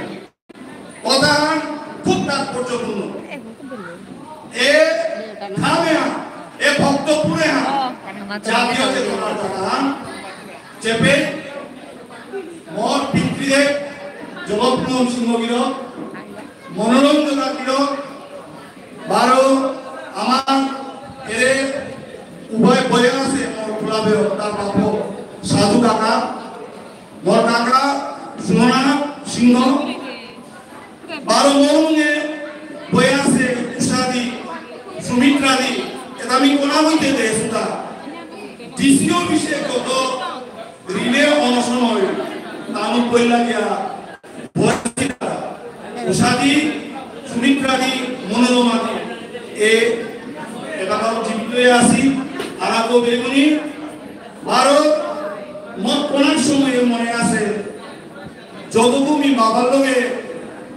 কথাহান খুব তাৎপর্যপূর্ণ। এ ধামে, এ ভক্তপুরে জাতীয় চেতনার জায়গা। চেপে মোর পিতৃদেব জগৎপ্রণব সিংহ গিরক, মনোরঞ্জন গিরক, বারো আমার এরে উভয় বয়া আছে, মোর পুলাবে তার বাপ সাধু কাকা, মোর কাকা সুমনা সিংহ, বারো মৌনে বয়া আছে উষাদি, সুমিত্রাদি, এটা আমি কোনা হইতে দেয় সুতা। ডিসি অফিসে কত রিলে অনশন হয়, তানু পয়লা গিয়া বয়া উষাদি, সুমিত্রাদি, মনোরমাদি, এ এবাকাও জীবিত আছি, আর আগো বেগুনি, বারো মত কোনার সময়ে মনে আছে, যদুগু মি বাবার লগে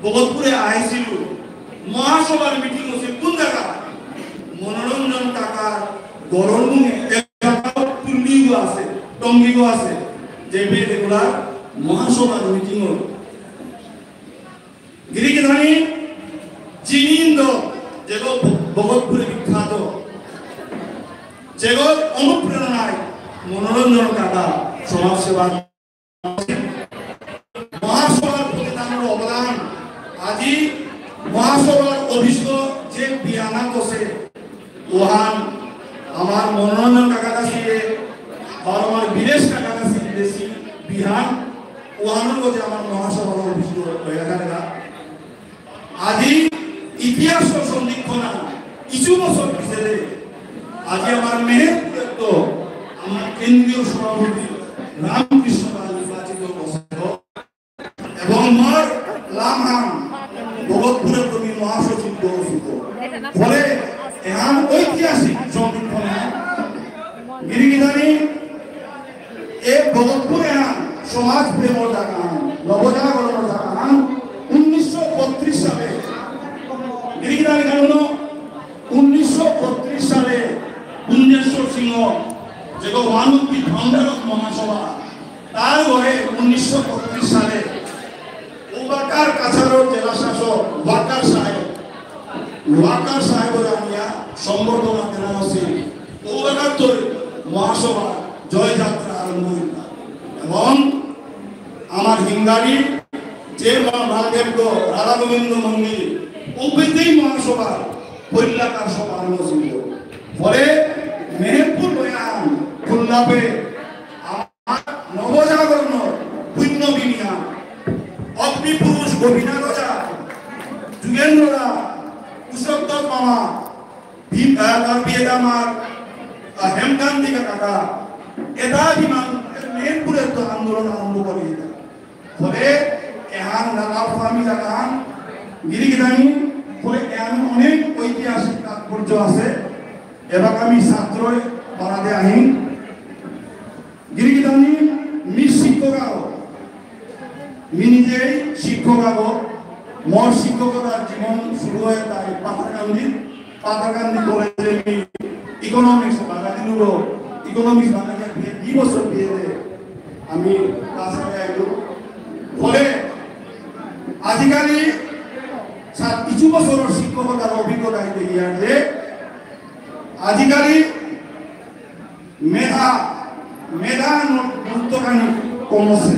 ভগতপুরে আইছিল, মহাসভার মিটিং হচ্ছে কোন জায়গা? মনোরঞ্জন কাকার গরম রুমে এলাকাও টুল্লিগো আছে, টঙ্গিগো আছে, যে বে রেগুলার মহাসভার মিটিং হল। গিরিগিথানি জিনিন্দ যেগো ভগতপুরে বিখ্যাত, যেগো অনুপ্রেরণায় মনোরঞ্জন কাকা সমাজসেবা মহাসভার প্রতি তার অবদান। আজি মহাসভার অফিসে যে বিয়ানা বসে, ওহান আমার মনোরঞ্জন কাকা কাছে, আর আমার বীরেশ কাকা কাছে বেশি বিহান, ওহানর গজে আমার মহাসভার অফিস হয়ে থাকে। আজি ইতিহাস সন্ধিক্ষণা কিছু বছর পিছনে আজি আমার মেহেরপুরে তো আমার কেন্দ্রীয় সভাপতি রামকৃষ্ণ পাল নির্বাচিত বছর এবং মোর লামহান ভগতপুরে তুমি মহাসচিব বলছিল। ফলে এহান ঐতিহাসিক সন্ধিক্ষণা গিরিগিথানি এ ভগতপুরে আন সমাজ প্রেমর জায়গা আন, নবজাগরণর জায়গা আন, উনিশশো বত্রিশ সালে, গিরিগিথানি কারণ উনিশশো বত্রিশ সালে কুন্দেশ্বর সিংহ, যে one of the founder of মহাসভা, তার ঘরে উনিশশো বত্রিশ সালে ওবাকার কাছাড়র জেলা শাসক ওয়াকার সাহেব, ওয়াকার সাহেবর আনিয়া সম্বর্ধনা দেনা হচ্ছে। ওবাকার তো মহাসভা জয়যাত্রা আরম্ভ হইল এবং আমার হিঙ্গারি যে মা-, মহাদেব গো, রাধা গোবিন্দ মন্দির, ওপেতেই মহাসভা, পৈলাকার সভা আরম্ভ হইল। ফলে মেহেরপুর বয়ান, খুলনাপে নবজাগরণ, পুণ্য বিনিয়া, অগ্নিপুরুষ গোপীনাথ ওঝা, যুগেন্দ্র দা, পুরুষোত্তম মামা, ভীম, আহ, তার বিয়ে আমার, আহ, হেমকান্তিকা কাকা, এটা বিমান, মেহেরপুরে তো আন্দোলন আরম্ভ করে দিতা। ফলে এহান নালার ফার্মি জায়গা, গিরিগিথানি, ফলে এহান অনেক ঐতিহাসিক তাৎপর্য আছে। এবার আমি ছাত্রই বানাতে আহিম। গিরিগিথানি মি শিক্ষক আগো। মি নিজেই শিক্ষক আগো। মোর শিক্ষকতার জীবন শুরু হয় তাই পাথারকান্দি। পাথারকান্দি কলেজে মি ইকোনমিক্স বাগানি নুরো। ইকোনমিক্স বাগানি দিয়ে দুই বছর দিয়ে দে। আমি ক্লাস আগে আইলু। ফলে আজিকালি সাত কিছু বছরর শিক্ষকতার অভিজ্ঞতা হইতে গিয়ে যে আজিকালি মেধা, মেধা ন-, গুরুত্ব কানি কম আছে।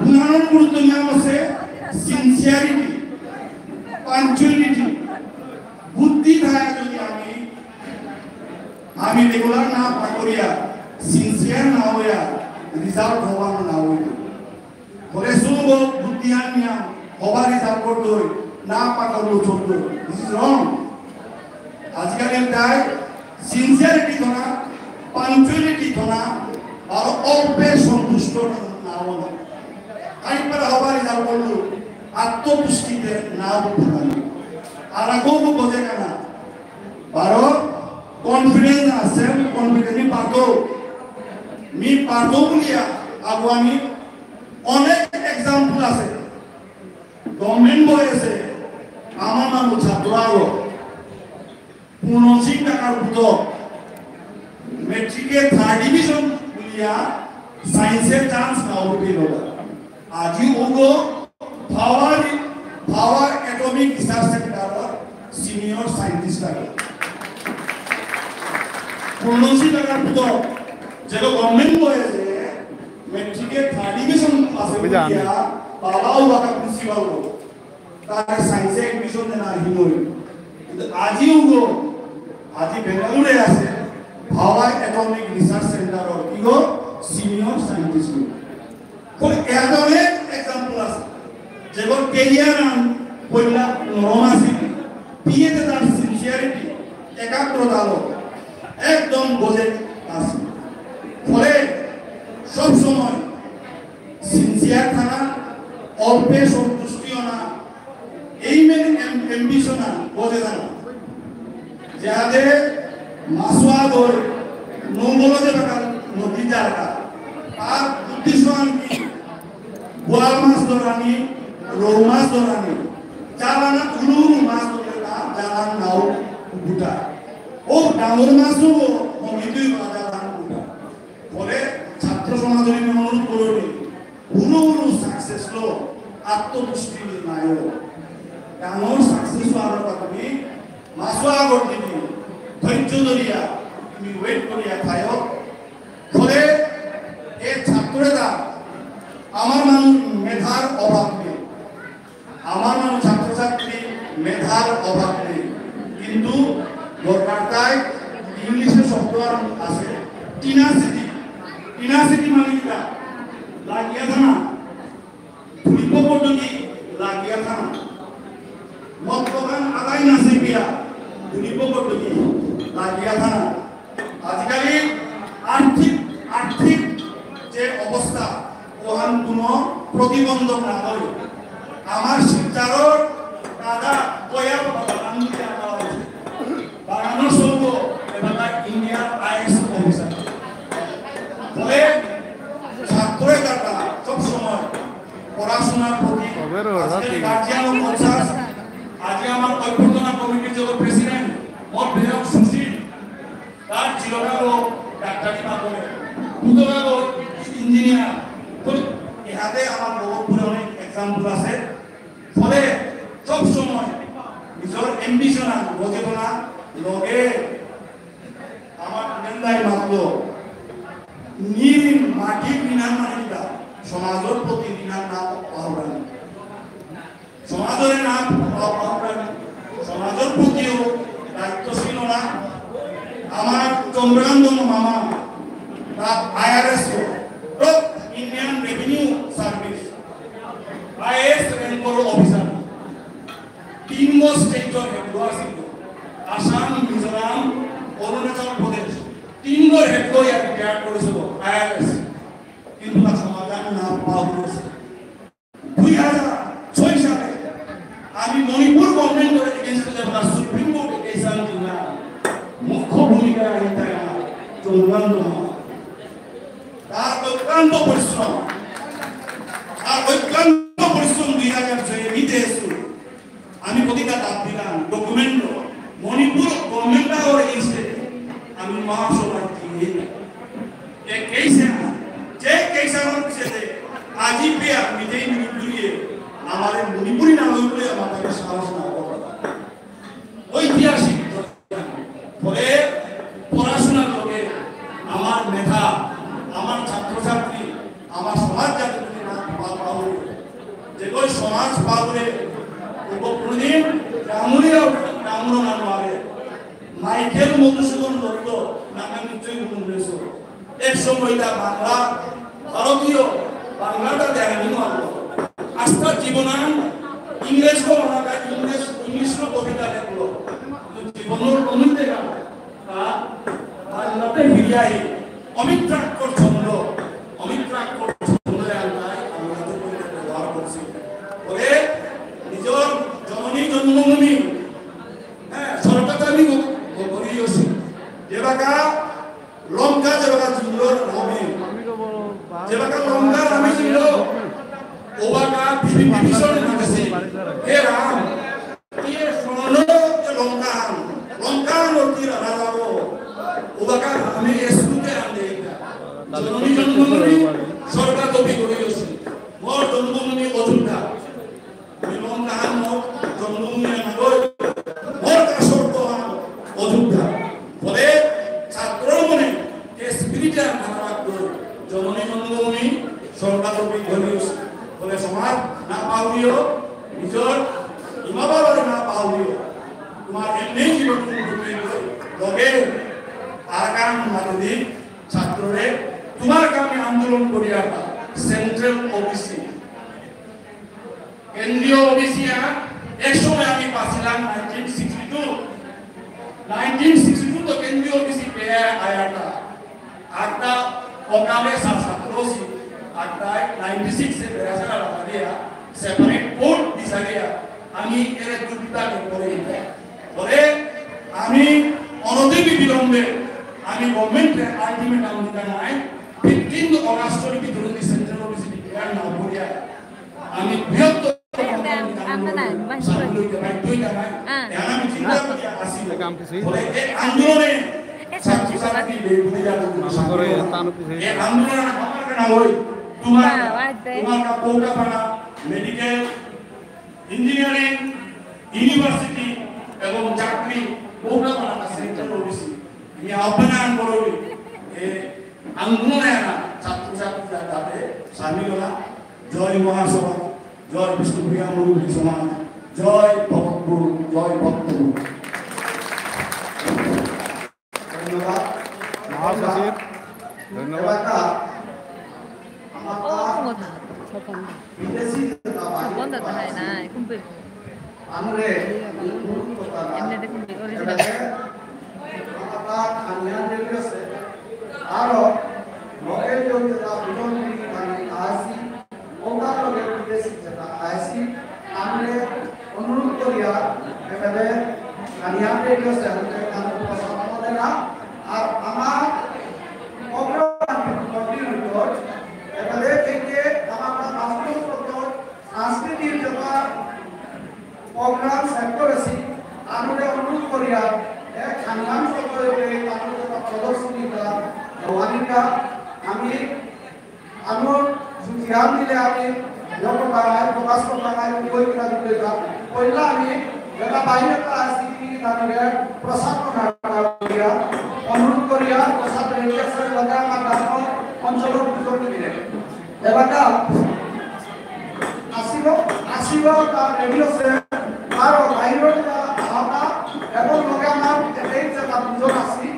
উদাহরণ গুরুত্ব নিয়া আছে sincerity, punctuality, বুদ্ধি থায়া যদি আমি, আমি regular না পাকরিয়া, sincere না হইয়া, result হওয়া না হইব। পরে শুনবো বুদ্ধিহান নিয়া হবা result করতই, না পাকরলো চলতই। This is wrong. আজিকালি তাই sincerity থনা, punctuality থনা, আর অল্পে সন্তুষ্ট না হওয়া। কাইপারা হবা result করলো, আত্মতুষ্টিতে না থানা। আর আগো বোঝে না। বারো confidence আছে, আমি confidently পারবো। মি পারবো বুলিয়া আগো আমি অনেক example আছে। Government বয়েছে আমার মানু ছাত্র আগো পনেরোশো টাকার পুতক matric এ third division বুলিয়া science এ chance না উঠে গেল। আজি ওগো power, power atomic research center senior scientist আগে। পনেরোশো টাকার পুতক, যেটা government বয়েছে, matric এ third division পাস বুঝা আমি। করিয়া, বাবাও বাকা principal গো। তার science এ admission দেনা হিনই। কিন্তু আজিও গো, আজি বেঙ্গালুরে আছে, power atomic research center র, কি গো, senior scientist গো। তো এ ধরনের example আছে। যেমন career আন কইলা নরম আছে, বিয়েতে তার sincerity, একাগ্রতা হলো একদম বোঝে আছে। ফলে সব সময় sincere থানা, অল্পে সন্তুষ্টি হনা, aim and am-, ambition আন বোঝে থানা। যাতে মাছুয়া দই, নোংগলো যে টাকা নদী জায়গা, তার উদ্দেশ্য আর কি? বোয়াল মাছ ধরানি, রৌ মাছ ধরানি, জালানা উলু উলু মাছ ধরে না, জালান নাও গুটা। ও ডাঙর মাছও হমিতুই বা জালান গুটা। ফলে ছাত্র সমাজরে আমি অনুরোধ করবি, হুরু হুরু success লো আত্মতুষ্টি নাইও। ডাঙর success আরো তুমি মাসুয়া আগর দিবি, ধৈর্য ধরিয়া তুমি wait করিয়া থাইও। ফলে এ ছাত্ররা আমার মানু মেধার অভাব নেই। আমার মানু ছাত্রছাত্রী মেধার অভাব নেই, কিন্তু দরকার তাই ইংলিশে শব্দ আর আছে, tenacity। Tenacity মানে কিতা? লাগিয়া থানা। ভুলিব পদ্ধতি লাগিয়া থানা। মতলবান আদায় না শিখিয়া ভুলিব পদ্ধতি লাগিয়া থানা। আজিকালি আর্থিক, আর্থিক যে অবস্থা, ওহান কোনো প্রতিবন্ধক না হয়। আমার শিলচরর দাদা কয়া বাবা বাগান দিতে আনা হয়েছে। বাগানর সঙ্গ এবার ইন্ডিয়ার আইএস অফিসার। ফলে ছাত্র এলাকা সবসময় পড়াশোনার প্রতি আজকে গার্জিয়ানও কনসাস। আজকে আমার অভ্যর্থনা কমিটির যত প্রেসিডেন্ট, মোর বিধায়ক সুশীল, তার ছিল না ও ডাক্তারি না করে, পুতলা ও ইঞ্জিনিয়ার। তো এহাতে আমার বহুত পুরানো এক্সাম্পল আছে। ফলে সব সময় নিজের অ্যাম্বিশন আর বোঝে না, লগে আমার নেন্দাই মাতল, নি মাটির ঋণান মানে কিতা? সমাজের প্রতি ঋণান না পাওয়া। সমাজের না পাওয়া, সমাজের প্রতিও দায়িত্বশীল না। আমার চন্দ্রকান্ত মামা, তার IRS, top Indian revenue service, is র্যাঙ্কর অফিসার। তিনগো স্টেটর হেড আছিল। আসাম, মিজোরাম, অরুণাচল প্রদেশ। তিনগো হেড ইয়ার রিটায়ার করেছিল আইআরএস। কিন্তু তার সমাধান না পাওয়া গেছে। দুই হাজার ছয় সালে আমি মণিপুর গভর্নমেন্টর এগেইনস্টে যেবার সুপ্রিম কোর্ট কেস আনছিলাম, মুখ্য ভূমিকা রাখে আমার চন্দ্রকান্ত মামা। তার অক্লান্ত পরিশ্রম, তার অক্লান্ত পরিশ্রম দুই হাজার ছয় মিতে এসে আমি প্রতিটা দাবিদান, ডকুমেন্ট, মণিপুর গভর্নমেন্ট আগর এগেইনস্টে আমি মহাসভায় দিয়ে এ কেস, যে কেস আমার পিছেতে আজি পেয়া মিটেই মিনিট দুইয়ে আমারে মণিপুরি না হইলে আমার তাকে সাহস না করে। ডাঙরিয়া, ডাঙর নাম আগে। মাইকেল মধুসূদন দত্ত নামে নিশ্চয়ই কোনো হয়েছে। এক সময় তা বাংলা, ভারতীয় বাংলাটা দেখানি মারল। আস্তা জীবনান ইংরেজ কো ওনাকা ইংরেজ, ইংলিশ কো কবিতা লেখলো। কিন্তু জীবনের কোনো দেখা তা বাংলাতে ফিরিয়া আহি অমিত্রাক্ষর ছন্দ, অমিত্রাক্ষর ছন্দরে আনতাই বাংলাতে কবিতা ব্যবহার করছি। বলে নিজের জননী জন্মভূমি, হ্যাঁ, সরকার আমি গ-, গ-, গড়ি আছি। যেবাকা লঙ্কা যেবাকা যুদ্ধ হবে। যেবাকা লঙ্কা আমি ছিল, ওবাকা বিভী-, বিভীষণ মাতেছি, "হে রাম, এ শোনো যে লঙ্কা আন, লঙ্কা আন অতি রাজা গো।" ওবাকা আমি এসুকে আন দেই। জননী জন্মভূমি স্বর্গাদপি গড়ি আছি। মোর জন্মভূমি অযোধ্যা। আমি লঙ্কা আন মোর জন্মভূমি আন গই, মোর কা স্বর্গ আন অযোধ্যা। বলে ছাত্র মনে কে স্পিরিট আন ভালো লাগতো, জননী জন্মভূমি স্বর্গাদপি গড়ি আছি। বলে সমাজ না পাউরিও, নিজের ইমা বাবার না পাউরিও, তোমার এমনি জীবন তুমি লগে আর কাম মাতে দি ছাত্ররে তোমার কামে আন্দোলন করিয়া সেন্ট্রাল ওবিসি কেন্দ্রীয় ওবিসি আ-, এক সময় আমি পাছিলাম nineteen sixty two. Nineteen sixty two তো কেন্দ্রীয় ওবিসি পেয়া আয়াটা। আটটা অকালে সা-, ছাত্র সি, আটটায় নাইনটি সিক্স এ বেড়াছাড়া লাগা দিয়া, সেপারেট কোড বিচারিয়া, আমি এর দুর্বিপাকে পড়ে গেছি। বলে, আমি অনতি বিলম্বে, আমি গভর্নমেন্টে আলটিমেটাম দিতা নাই, ফিফটিন্থ অগাস্টর ভিতরে যদি সেন্ট্রাল ওবিসি ডিক্লেয়ার না করিয়া, আমি বৃহত্তর এ আন্দোলনে ছাত্রছাত্রী বেগুনি যাতে কোনো সামিল হয়। এ আন্দোলন আমার না হয়, তোমার, তোমার কা-, পৌকাপাড়া মেডিকেল, ইঞ্জিনিয়ারিং, ইউনিভার্সিটি এবং চাকরি, পৌকাপাড়া সেন্ট্রাল ওবিসি। আমি আহ্বান করবি, এ আন্দোলনে না ছাত্রছাত্রীরা যাতে সামিল হয়। জয় মহাসভা, জয় বিষ্ণুপ্রিয়া মণিপুরী সমাজ, জয় ভক্তগুরু, জয় ভক্তগুরু। ধন্যবাদ। মহাসচিব, ধন্যবাদ। এবাকা আমার বিদেশি বন্ধ তো হয় না, এখন তো আমরা এমনি দেখুন, অরিজিনাল। আরো লগে যদি তা বুঝন দিদি খানি আসি, ওটা লগে বিদেশি যেটা আসি, আমরা অনুরোধ করিয়া এখানে খানিয়ান রেডিও সেন্টার এখানে উপস্থাপন দেনা, আর আমার অগ্রগতি রিপোর্ট এখানে থেকে আমার বাস্তব সংস্কৃতির যেটা প্রোগ্রাম সেট করেছি, আমি অনুরোধ করিয়া, এ, খানহান সকলকে তাদের যেটা প্রদর্শনীটা, ওয়ানিকা, আমি, আমি ধ্যান দিলে আমি যত বাঙায়, প্রকাশ করতে বাঙায়, বই কিনা দিতে যা, পয়লা আমি, যেটা বাইরে তা আসি, কি তাদের প্রসাদ করা করিয়া, অনুরোধ করিয়া, প্রসাদ রেডি আছে, লগে আমার গ্রাম অঞ্চলের দুজন মিলে। এলাকা আসিব, আসিব, তার রেডিও সে, তার বাইরে তা আহা, এবং লগে আমার এই যে তার দুজন আসি,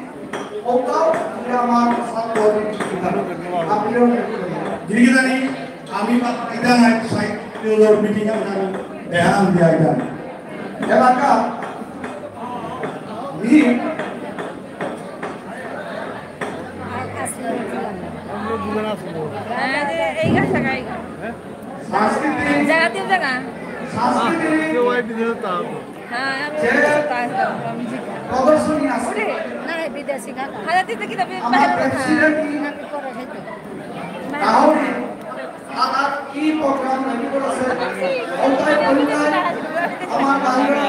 ওটাও যে আমার সাথে আপনিও গিরিগিরানি, আমি বা এটা নাই, সাহিত্য মিটিং আমি দেহান দিয়া এটা। এলাকা, মি, এই গাছ লাগাই। জায়গা দিয়ে জায়গা। হ্যাঁ, আমি প্রদর্শনী আছে। ওরে, না, বিদেশি কাকা। হাজার দিতে কি তবে আমার বাইরে কথা। প্রেসিডেন্ট কি? আমি করে খাইতে। তাহলে আবার কি প্রোগ্রাম রেডি করেছে? ওটাই বললেন, আমার বাইরে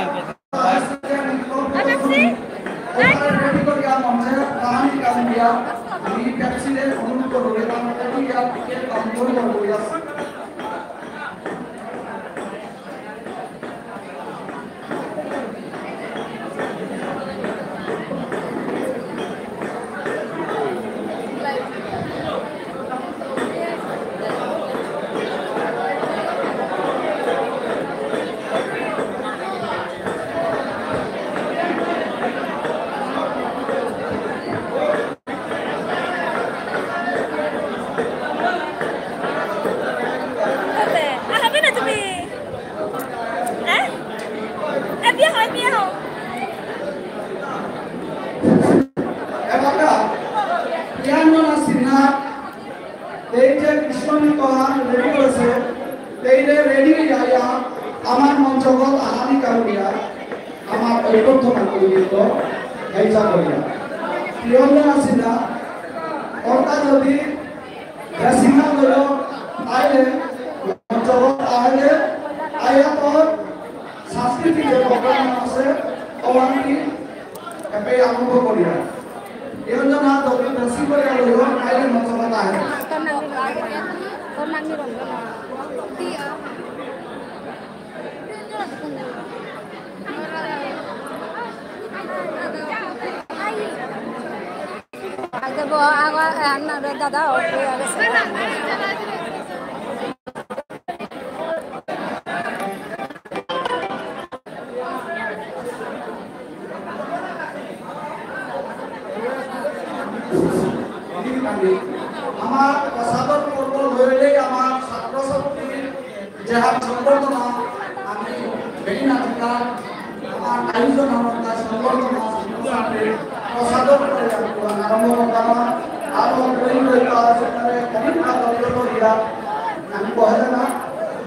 প্রথম আন্দোলিত হেইসা করিয়া। পিয়নরা আসিলা, অর্থাৎ যদি বেশিমা হলো আইলে, মঞ্চগত আইলে, আয়া পর সাংস্কৃতিক যে প্রোগ্রাম আছে, অহানি এপে আরম্ভ করিয়া। পিয়নরা যদি বেশি করে হলো আইলে মঞ্চগত আইলে। আগে ব-, আগা-, এ, না রে দাদা, ও হয়ে গেছে। আমার প্রসাদর পর্ব হইলেই আমার ছাত্র শক্তি যেহান সংবর্ধনা আমি বেইনা থাকা আমার আয়োজন আমার তার সংবর্ধনা অনুষ্ঠানে প্রসাদর করে আমি আরম্ভ করতাম। আর ওই রইল আলোচনায় খানিকটা দপ্তর করিয়া আমি কহে না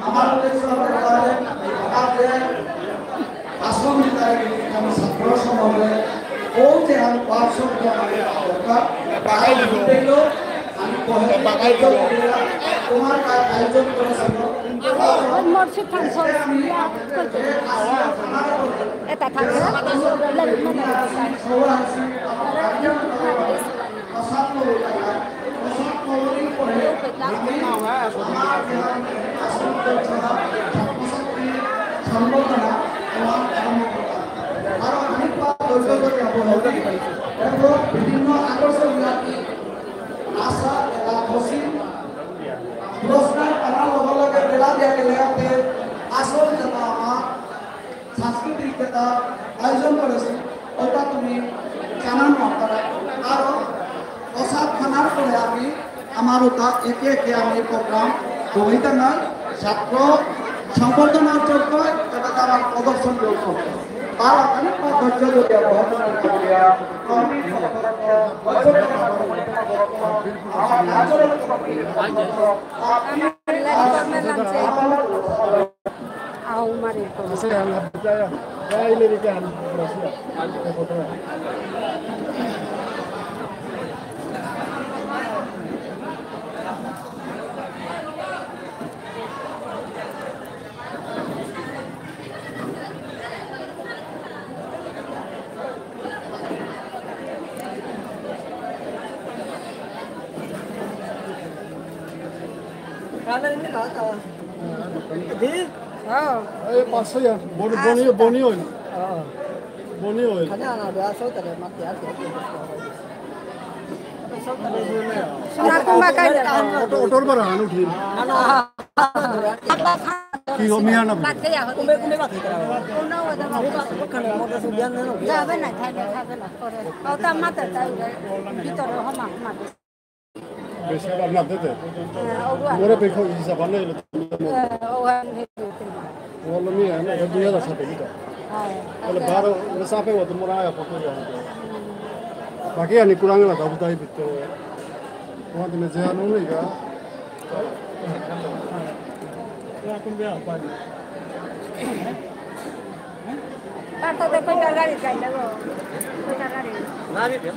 আমার উদ্দেশ্য হবে তাহলে আমার যে আসন তাই আমি ছাত্র সমাজে ও যে আমি পাঁচশো টাকা দরকার তাই দিতে গেল আমি কহে তোমার কাজ আয়োজন করেছিল। ওই মসজিদ থান সব। এটা থাকবে। বিভিন্ন আকর্ষণ আশা এলা খুশি পুরস্কার পানার লগে লগে বেলা দিয়া গেলে আপনি আসল যেটা আমার সাংস্কৃতিক যেটা আয়োজন করেছি, ওটা তুমি জানানো আপনারা। আর প্রসাদ খানার পরে আমি আমার ওটা একে একে আমি প্রোগ্রাম দৌড়াইতে নাই, ছাত্র সংবর্ধনার জন্য এটা আমার প্রদর্শন করতে। তার ওখানে ধৈর্য ধরিয়া, বহন করিয়া, আমার আচরণ আও মারি তো। হ্যাঁ। এই পাঁচশো ইয়ার। বনি, বনি, বনি অইল। হ্যাঁ। বনি অইল। সোনা কুম্বা কাইলে। অটো, অটোর ভাড়া হান উঠিল। কি গো, মিয়া না? যাবে না, থাকবে, থাকবে না, পরে। ওটা মাথায় তাই ভিতরে হমা, হমা। বেশি আর না দিতে। হ্যাঁ, ওগুলো। মোরে বেখো হিসাব আনে এলো। হ্যাঁ, ওগুলো নিয়ে। ওগুলো নিয়ে আনে, এটা দুই হাজার সাথে দিত। হ্যাঁ। তাহলে বারো, এটা সাপে ও তো মোরা আয়া পড়তে যায়। বাকি আনি কুরাং লাগা, বুঝাই দিতে। তোমার দিনে যে আনো নেই গা। এখন বিয়া পানি। তার সাথে কয়টা গাড়ি চাই না গো? কয়টা গাড়ি? গাড়ি দে।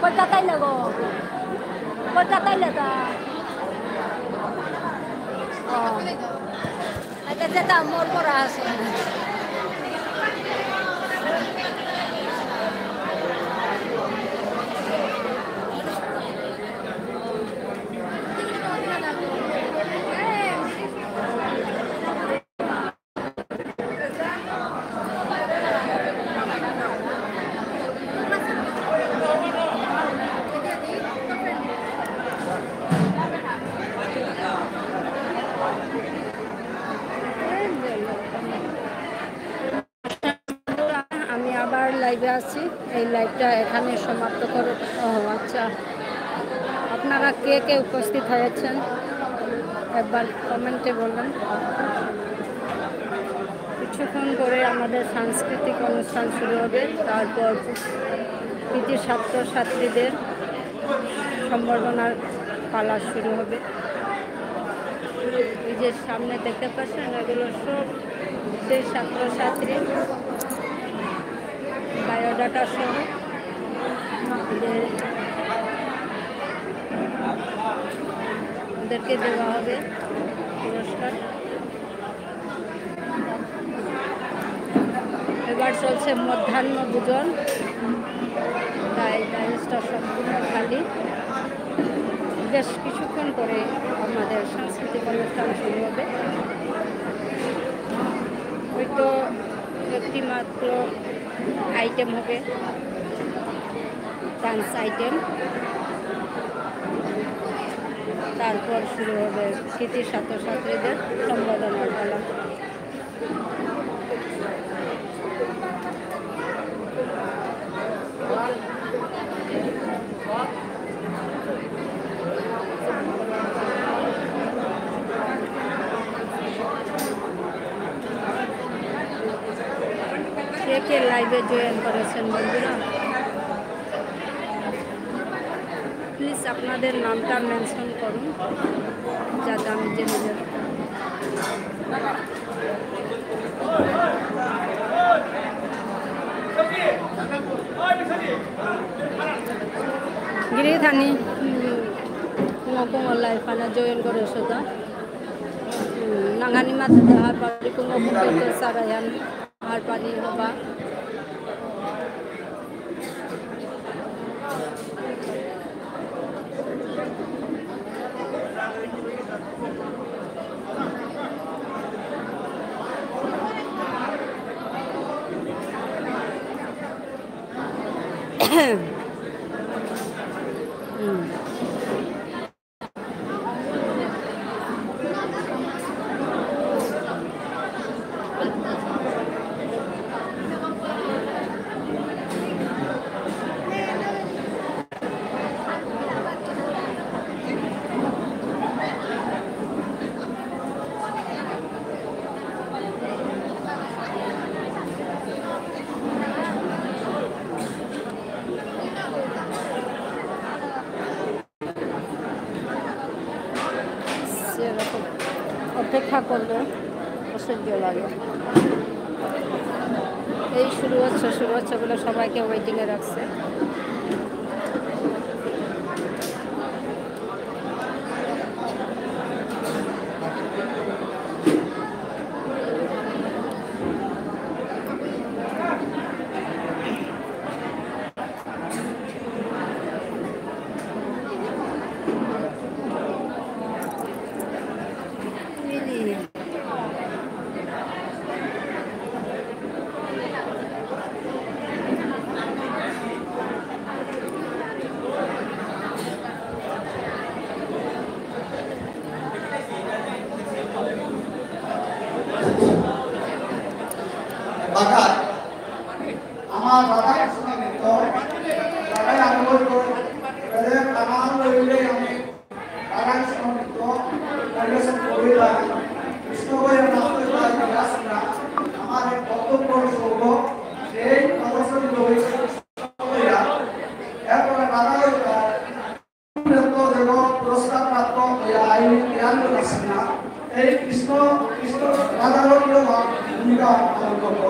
কলকাতায় লাগো। কলকাতায় লাগা। ও। এটা যেটা মোর করা আছে। আমি আবার লাইভে আসছি। এই লাইভটা এখানে সমাপ্ত করো। ও আচ্ছা, আপনারা কে কে উপস্থিত হয়েছেন একবার কমেন্টে বলবেন। কিছুক্ষণ পরে আমাদের সাংস্কৃতিক অনুষ্ঠান শুরু হবে, তারপর কৃতি ছাত্রছাত্রীদের সম্বর্ধনার পালা শুরু হবে। এই যে সামনে দেখতে পাচ্ছেন, এগুলো সব সেই ছাত্রছাত্রী বায়োডাটা সহ যে ওদেরকে দেওয়া হবে পুরস্কার। এবার চলছে মধ্যাহ্ন ভোজন, তাই ডায়াসটা সম্পূর্ণ খালি। বেশ কিছুক্ষণ পরে আমাদের সাংস্কৃতিক অনুষ্ঠান শুরু হবে। হয়তো একটি মাত্র আইটেম হবে, ডান্স আইটেম। তারপর শুরু হবে কৃতি ছাত্রছাত্রীদের সম্বর্ধনার পালা। কে কে লাইভে জয়েন করেছেন বন্ধুরা? প্লিজ আপনাদের নামটা মেনশন করুন, যাতে আমি জেনে যাই। গিরি থানি, উম, কুঙ কুঙ লাইভ আনা জয়েন করে সোজা। উম, নাঙহানি মাতে হারপারি কুঙ কুঙ পেইতো সারায়ান হারপারি হবা। সেরকম অপেক্ষা করলে অসহ্য লাগে। এই শুরু হচ্ছে, শুরু হচ্ছে বলে সবাইকে ওয়েটিংয়ে রাখছে। বাঘা, আমার রাধাকৃষ্ণ নৃত্য, রাধায় আরম্ভ করে, তাদের কামান লইলে আমি রাধাকৃষ্ণ নৃত্য পরিবেশন করি না। কৃষ্ণ কই নাচতে পারি না, আমার এক কর্তব্য সৌভ, সেই প্রদর্শনী রয়েছে কৃষ্ণ কইয়া। এরপরে রাধা রয়েছে পুরস্কারপ্রাপ্ত হইয়া আইনি জ্ঞান রচনা এই কৃষ্ণ, কৃষ্ণ রাধারমণীয় ভূমিকা পালন করত।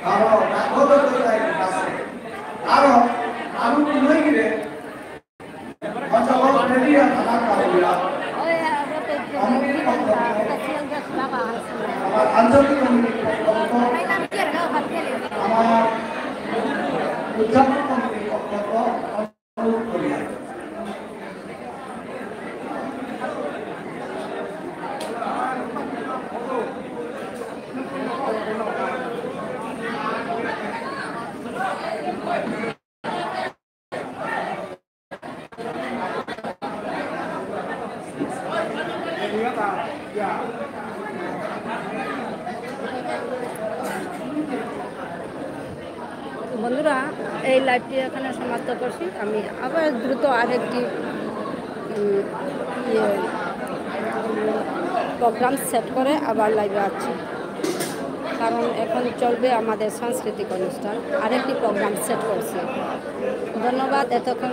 কারণ রাঘবের কথা আছে। কারণ আমি মনে গিয়ে বন্ধুরা, এই লাইভটি এখানে সমাপ্ত করছি। আমি আবার দ্রুত আরেকটি, উম, ইয়ে, প্রোগ্রাম সেট করে আবার লাইভে আসছি, কারণ এখন চলবে আমাদের সাংস্কৃতিক অনুষ্ঠান। আরেকটি প্রোগ্রাম সেট করছি। ধন্যবাদ এতক্ষণ,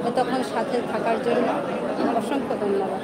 এতক্ষণ সাথে থাকার জন্য অসংখ্য ধন্যবাদ।